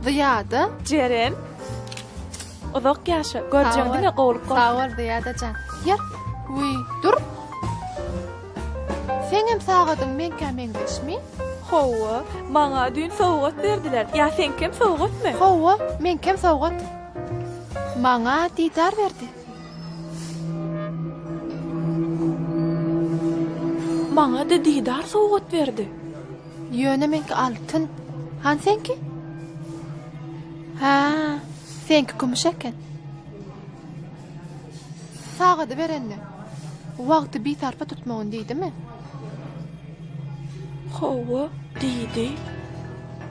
Zyýada. Jeren. Uzak ýaşa, görjegiň diňe gowulyk bolsun. Sag bol Zyýada jan. Ýör. Wiý, dur. Seňem sagadyň meňkä meňzeşmi? Hawa, maňa düýn sowgat berdiler. Ýa seňkem sowgatmy? Hawa, meňkem sowgat. Maňa Didar berdi. Maňa-da Didar sowgat berdi. Ýöne meňki altyn. Hany seňki? Hä, seňki kümüş eken. Sagady berende, wagty bisarpa tutmagyn diýdimi? Hawa, diýdi.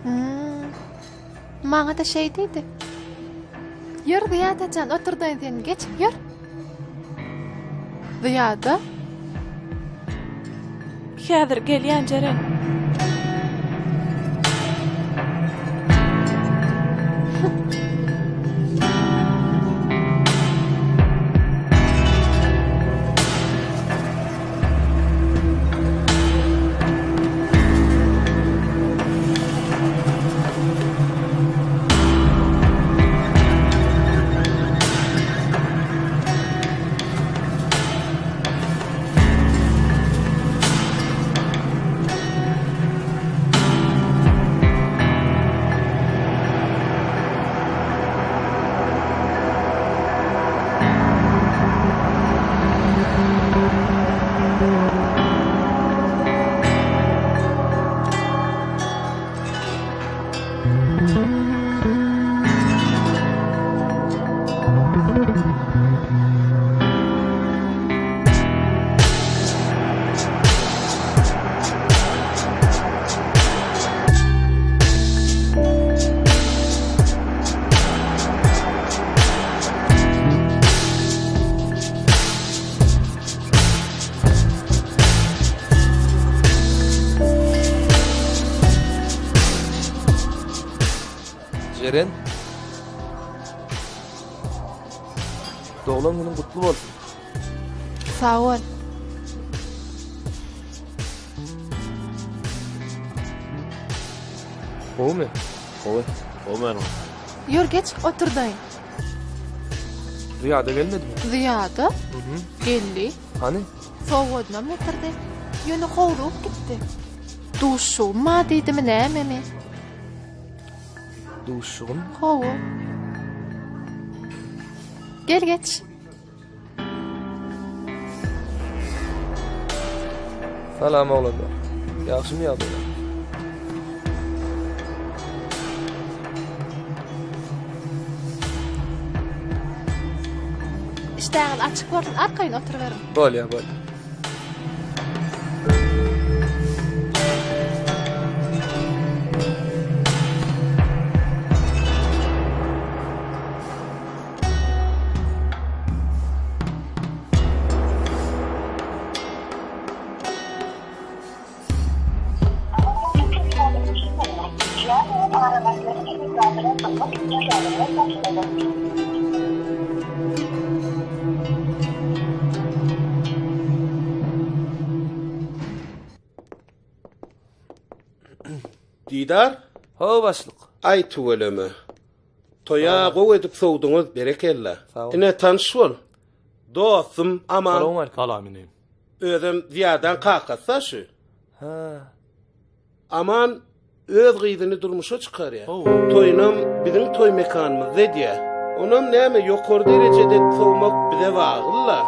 Hum. Maňa-da şeý diýdi. Ýör, Zyýada jan, oturdaýyn seni, geç, ýör. Zyýada? Häzir gelýän, Jeren. Jeren. Doglan günüň gutly bolsun. Sag bol. Gowumy? Gowy. Gowy meniň. Ýör geç, oturdaýyn. Zyýada gelmedimi? Zyýada? Mhm. Geldi. Hany? Sowgadynam getirdi. Ýöne howlugyp gitdi. Duşuşygym bar diýdimi nämemi? Duşuşygym? Hawa. Gel geç. Salam oglanlar. Ýagşymy ýagdaýlar? Işdäňiz açyk bolsun, arkaýyn oturyberiň. Bolýar, bolýar. Didar? Hawa başlyk. Aý tüweleme. Toýa gowy edip sowduňyz, berekella. Ine tanyş bol. Dostum Aman. Salowmalikim. Salam inim. Özem Zyýadaň kakasy-da şu. Hä. Aman öz gyzyny durmuşa çykarýar. Toýunam biziň toý mekanymyzda edýär. Onam näme ýokary derejede sowmak bize bagly-la.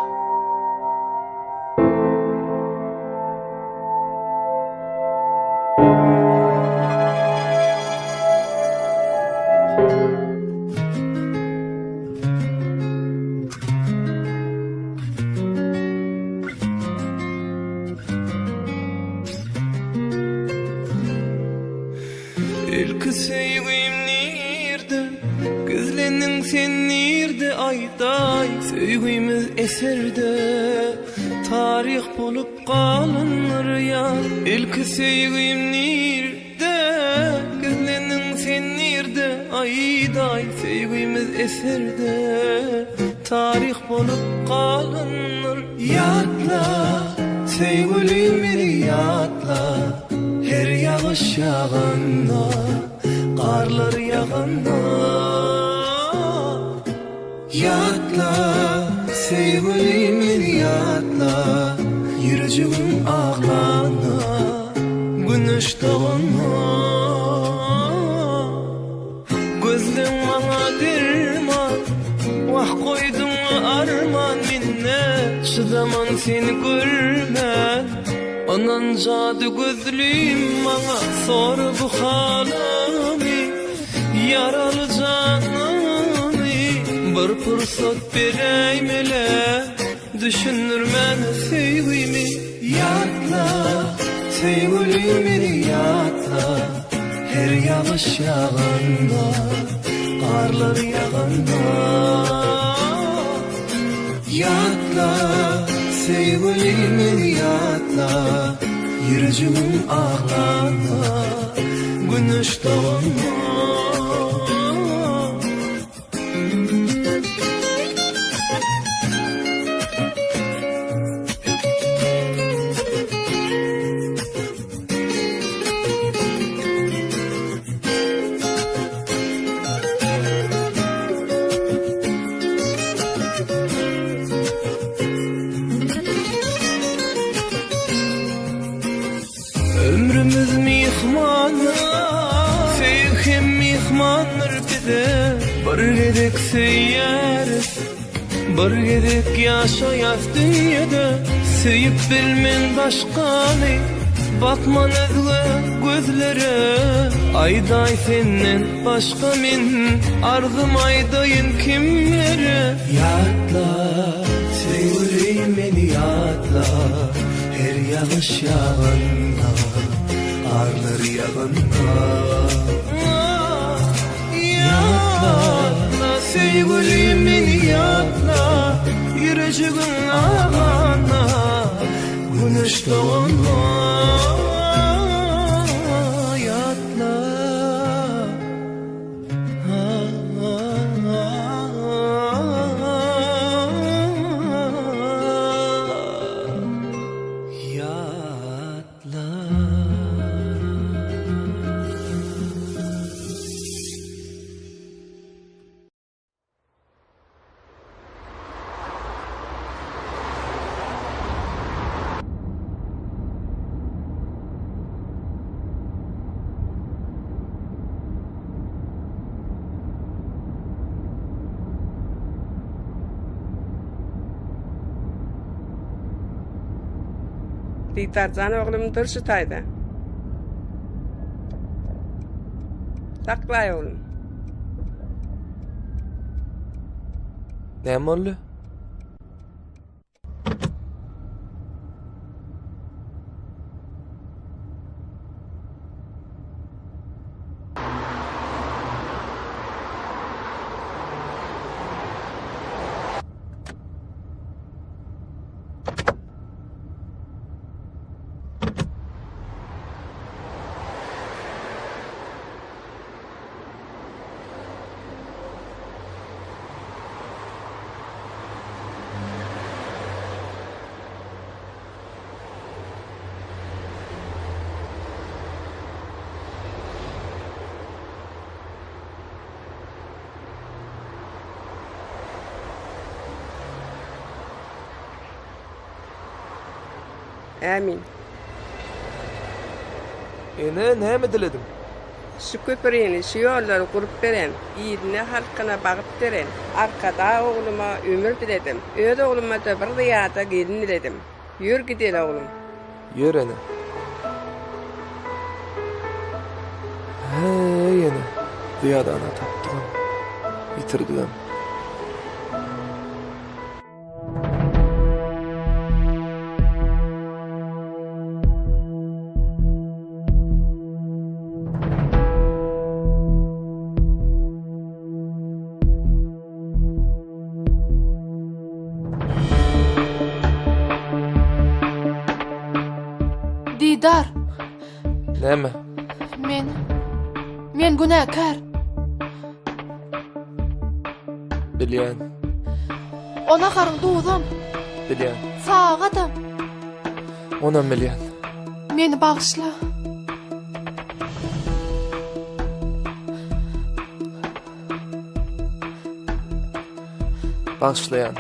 Ilki söýgim nirde Gizlendiň sen nirde aýdaý Söýgimiz eserde Taryh bolup galandyr ýa Ilki söýgim nirde Gizlendiň sen nirde aýdaý Söýgimiz eserde Taryh bolup galandyr Ýatla söýgülim meni ýatla Her ýagyş ýaganda Garlar ýaganda Ýatla söýgülim meni ýatla Ýürejigim aglanda Güneş doganda Gözleň maňa derman. Çydaman seni görmän Ynan jady gözlim maňa Sor bu halymy Ýaraly janymy Bir pursat beräýmele Düşündirmän söýgimi Ýatla söýgülim meni ýatla Her ýagyş ýaganda Garlar ýaganda Ýatla söýgülim meni ýatla Ýürejigim aglanda Güneş doganda. Ömrümiz myhmandyr, söýgi hem myhmandyr bize. Bir gezek söýýäris, bir gezek ýaşaýas dünýede. Söýüp bilmen başgany, bakman özge gözlere. Aýdaý senden başga men arzym aýdaýyn kimlere. Ýatla, söýgülim meni ýatla. Her ýagyş ýaganda, garlar ýaganda Ýatla, söýgülim meni ýatla, Ýürejigiň aganda, Güneş doganda Ýatla. Didarjan oglum dur şu taýda. Saklaý oglum. Näme boldy? Ämin. Ene, näme dilediň? Şu köprini, şu ýollary gurup beren, iline, halkyna bagyp beren Arkadag ogluma ömür diledim. Öz ogluma-da bir zyýada gelin diledim. Ýör gideli oglum. Ýör ene. Häý ene, zyýadany tapdygam, ýitirdigem. Didar. Näme? Men men günäkär. Bilýän. O naharyň duzam. Bilýän. Sagadam. Onam bilýän. Meni bagyşla. Bagyşlaýan.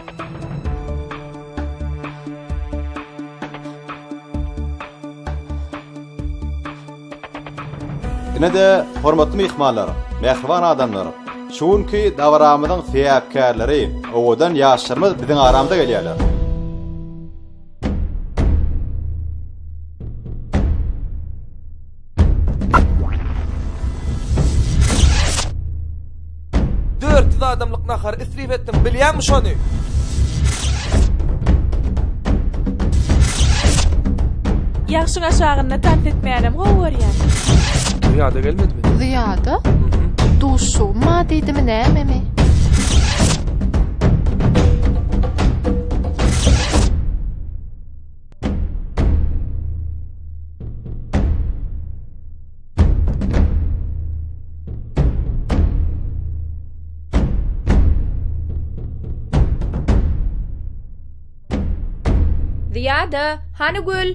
Ine-de, hormatly myhmanlar, mähriban adamlar, şu günki dabaramyzyň sebäpkärleri, owadan ýaşlarymyz biziň aramyza gelýärler. 30 adamlyk nahary isrip etdiň, bilýäňmi şony? Ýagşyň aşagynda tans etmänem gowy görýän. Zyýada gelmedimi? Zyýada? Duşuşygym bar diýdimi nämemi? Zyýada, hany gül?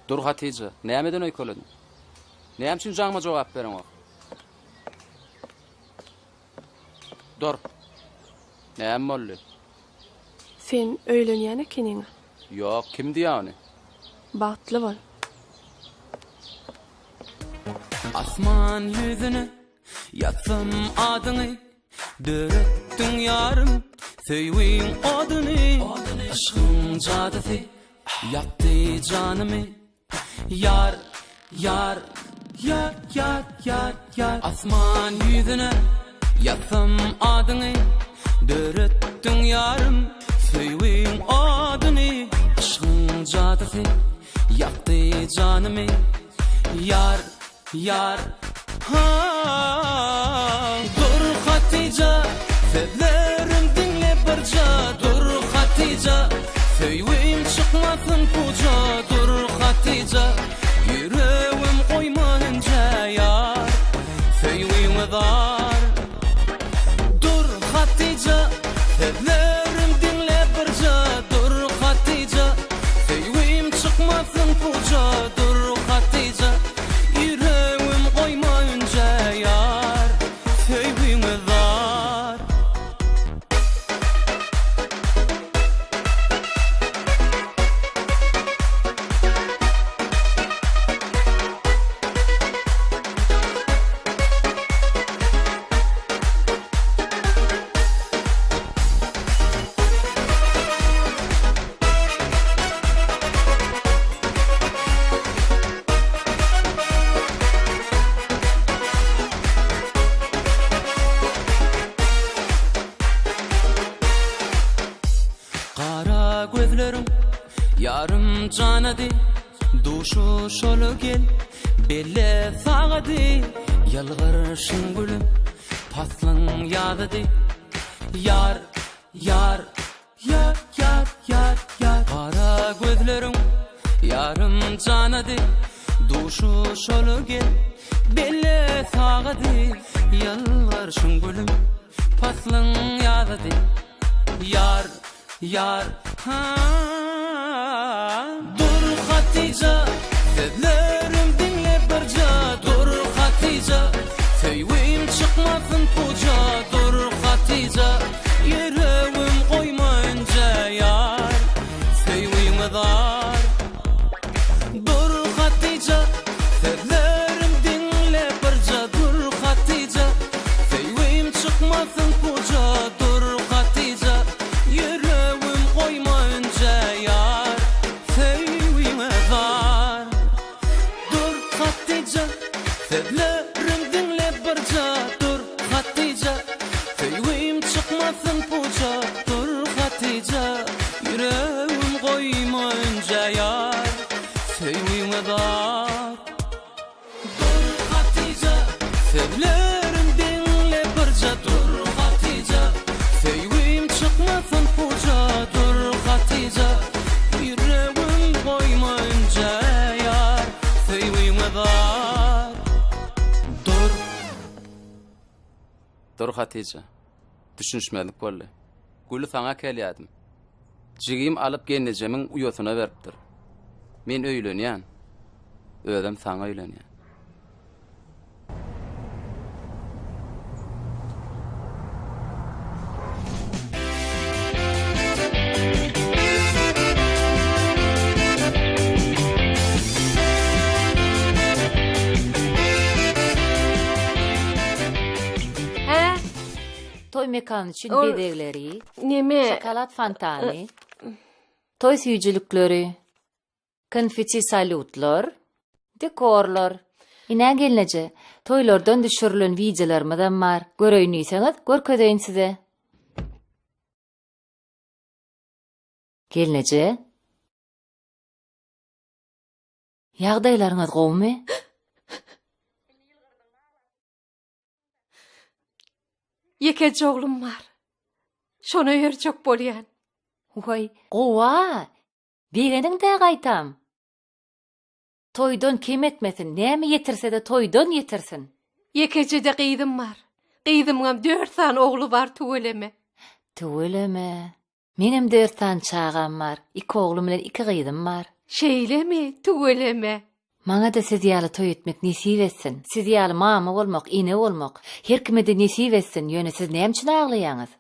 Dur Hatyja, nämeden öýkelediň? Näme üçin jaňyma jogap bereňok? Dur. Näme boldy? Sen öýlenýän ekeniň-a? Ýok, kim diýýär ony? Bagtly bol. Asman ýüzüne ýazsam adyňy Döretdiň ýarym söýgiň oduny Yşgyň jadysy ýakdy janymy Ýar, ýar, ýar, ýar, ýar, ýar Asman ýüzüne ýazsam adyňy Döretdiň ýarym söýgiň oduny Yşgyň jadysy ýakdy janymy Ýar, Ýar, ha, Dur Hatyja, sözlerim diňle birja, Dur Hatyja, söýgim çykmasyn puja, Dur Hatyja, ýüregim goýma ünjä, Ýar, söýgiňe zar. Dur Hatyja, sözlerim diňle birja, Dur Hatyja, söýgim çykmasyn puja, Dur Hatyja, ýüregim goýma ünjä, Ýar, söýgiňe zar. Gara gözleriň ýarym janady Duşuşaly gel belle sagady Ýylgyrşyň gülüm paslyň ýazydy Ýar, ýar, ýar, ýar, ýar, ýar Gara gözleriň ýarym janady Duşuşaly gel belle sagady Ýylgyrşyň gülüm paslyň ýazydy Ýar, ýar, ha Dur Hatyja, sözlerim diňle birja Dur Hatyja, söýgim çykmasyn puja Dur Hatyja, ýüregim goýma ünjä Ýar, söýgiňe zar Dur Hatyja, sözlerim diňle birja Dur Hatyja, söýgim çykmasyn puja Dur Hatyja, ýüregim goýma ünjä Ýar, söýgiňe zar Dur Hatyja, sözlerim diňle birja Dur Hatyja, söýgim çykmasyn puja Dur Hatyja, ýüregim goýma ünjä Ýar, söýgiňe zar Dur Hatyja, sözlerim diňle. Dur Hatyja. Düşünişmezlik boldy. Güli saňa äkelýädim. Jigim alyp gelnejemiň uýasyna beripdir. Men öýlenýän. Özem saňa öýlenýän. Hä? Toý mekany üçin Ol bezegleri, neme? şokolad fontany, toý süýjülikleri, konfeti salýutlar, dekorlar. Ine gelneje, toýlardan düşürilen wideolarymyzam bar. Göreýin diýseňiz, görkezeýin size. Gelneje. Ýagdaýlaryňyz gowumy? Ýekeje oglum bar. Şony öýerjek bolýan. Waý, gowa! Begeniň-dä gaýtam. Toýdan kem etmesin, näme ýetirse-de toýdan ýetirsin. Ýekeje-de gyzym bar. Gyzymyňam dört sany ogly bar tüweleme. Tüweleme. Meňem dört sany çagam bar. Iki oglum bilen iki gyzym bar. Şeýlemi, tüweleme. Maňa-da siz ýaly toý etmek nesip etsin. Siz ýaly mama bolmak, ene bolmak. Her kime-de nesip etsin, ýöne siz näme üçin aglaýaňyz?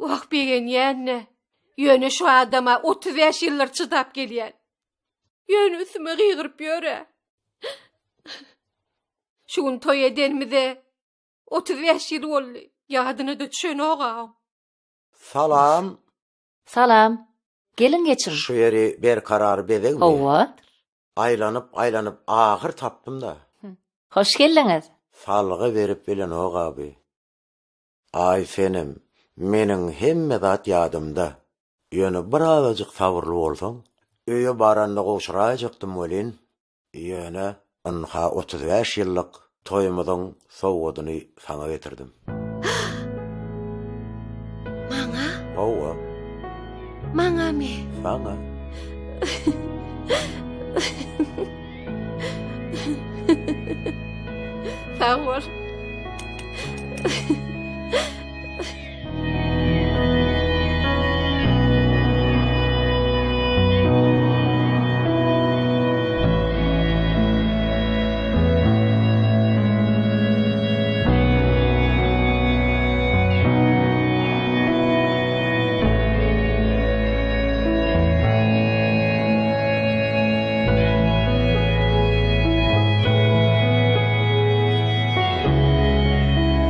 Wah, begenýän-dä. Ýöne şu adama 35 ýyldyr çydap gelýän. Ýöne üstüme gygyryp ýör-ä. Şu gün toý edenimize 35 ýyl boldy. Ýadyna-da düşenok-a. Salam. Salam. Geliň geçiň. Şu ýeri Berkarar bezegmi? Hawa. Aýlanyp aýlanyp ahyr tapdym-da. Hoş geldiňiz. Salgy berip bilenok abi. Aý senem, meniň hemme zat ýadymda. Ýöne birazajyk sabyrly bolsaň, öýe baranda gowşuraýjakdym welin, Ýöne, ynha 35 ýyllyk toýumyzyň sowgadyny saňa getirdim. Maňa? Hawa. Maňamy? Saňa. Sag bol.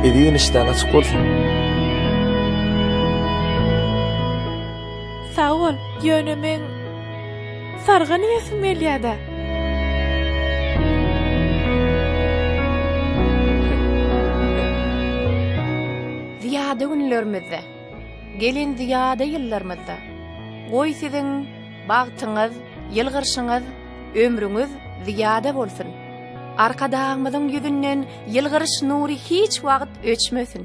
Eziz enişdäň açyk bolsun. Sag bol, ýöne meň sargan iýesim gelýä-dä. Zyýada günlerimizde, gelen zyýada ýyllarymyzda, goý siziň bagtyňyz, ýylgyrşyňyz, ömrüňiz zyýada bolsun! Arkadagymyzyň ýüzünden ýylgyryş nury hiç wagt öçmesin!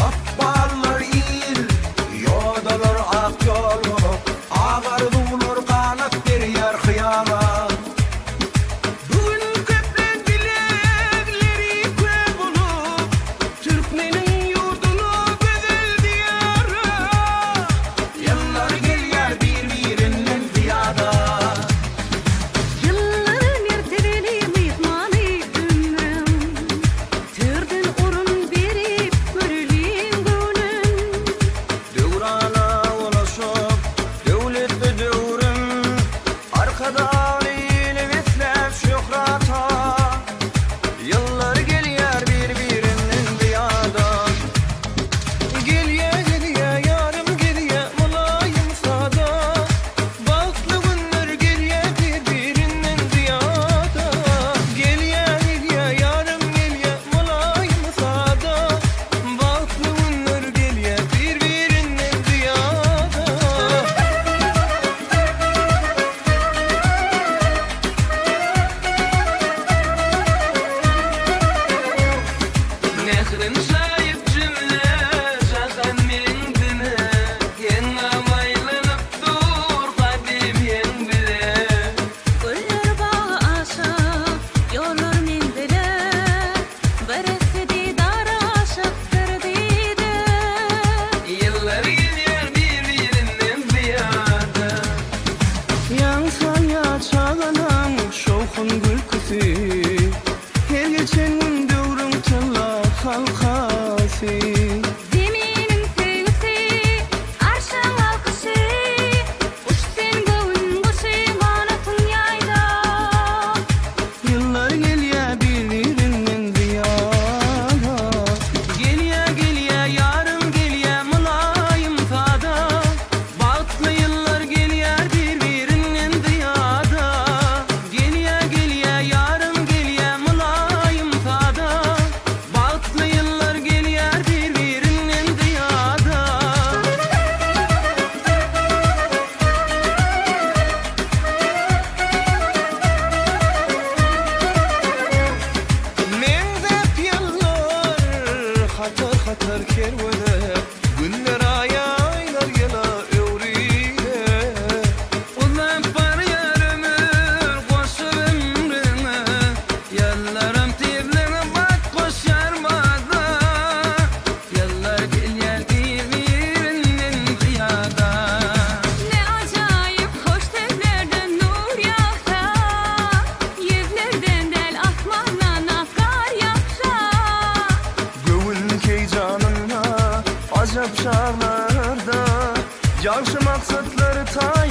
Ykballar il, ýodalar ak ýolga, Ak arzuwlar ganat. Özün çaýyp jümle jahan meňzine, Heňňam aýlanyp dur gadym heň bile. Güller bagy aşa, ýollar menzile, Birisi didara aşykdyr dide. Ýyllar gelýär bir-birinden zyýada. Ýaň salýar çagalaň şowhun gülküsi, Her geçen gün döwrüň tylla halkasy. Zeminiň söýgüsi, arşyň alkyşy, Uç sen göwün guşy, ganatyň ýaýda. Ýyllar gelýär bir-birinden zyýada. Gelýär, gelýär ýarym gelýär mylaýym sada. Bagtly ýyllar gelýär bir-birinden zyýada. Gelýär, gelýär ýarym gelýär mylaýym sada. Bagtly ýyllar gelýär bir-birinden zyýada. Meňzäp ýyllar hatar-hatar kerwene, Günler aýa, aýlar ýyla öwrüle. Uzap barýar ömür goşup ömrüňe, Ýyllaram tizlige bat goşýar bada. Ýyllar gelýär bir-birinden zyýada. Ne ajaýyp hoş sözlerden nur ýagsa, Ýüzlerden däl asmandan ak gar ýagsa. Göwün keýjanynda, ajap çaglarda, Ýagşy maksatlar taýynda.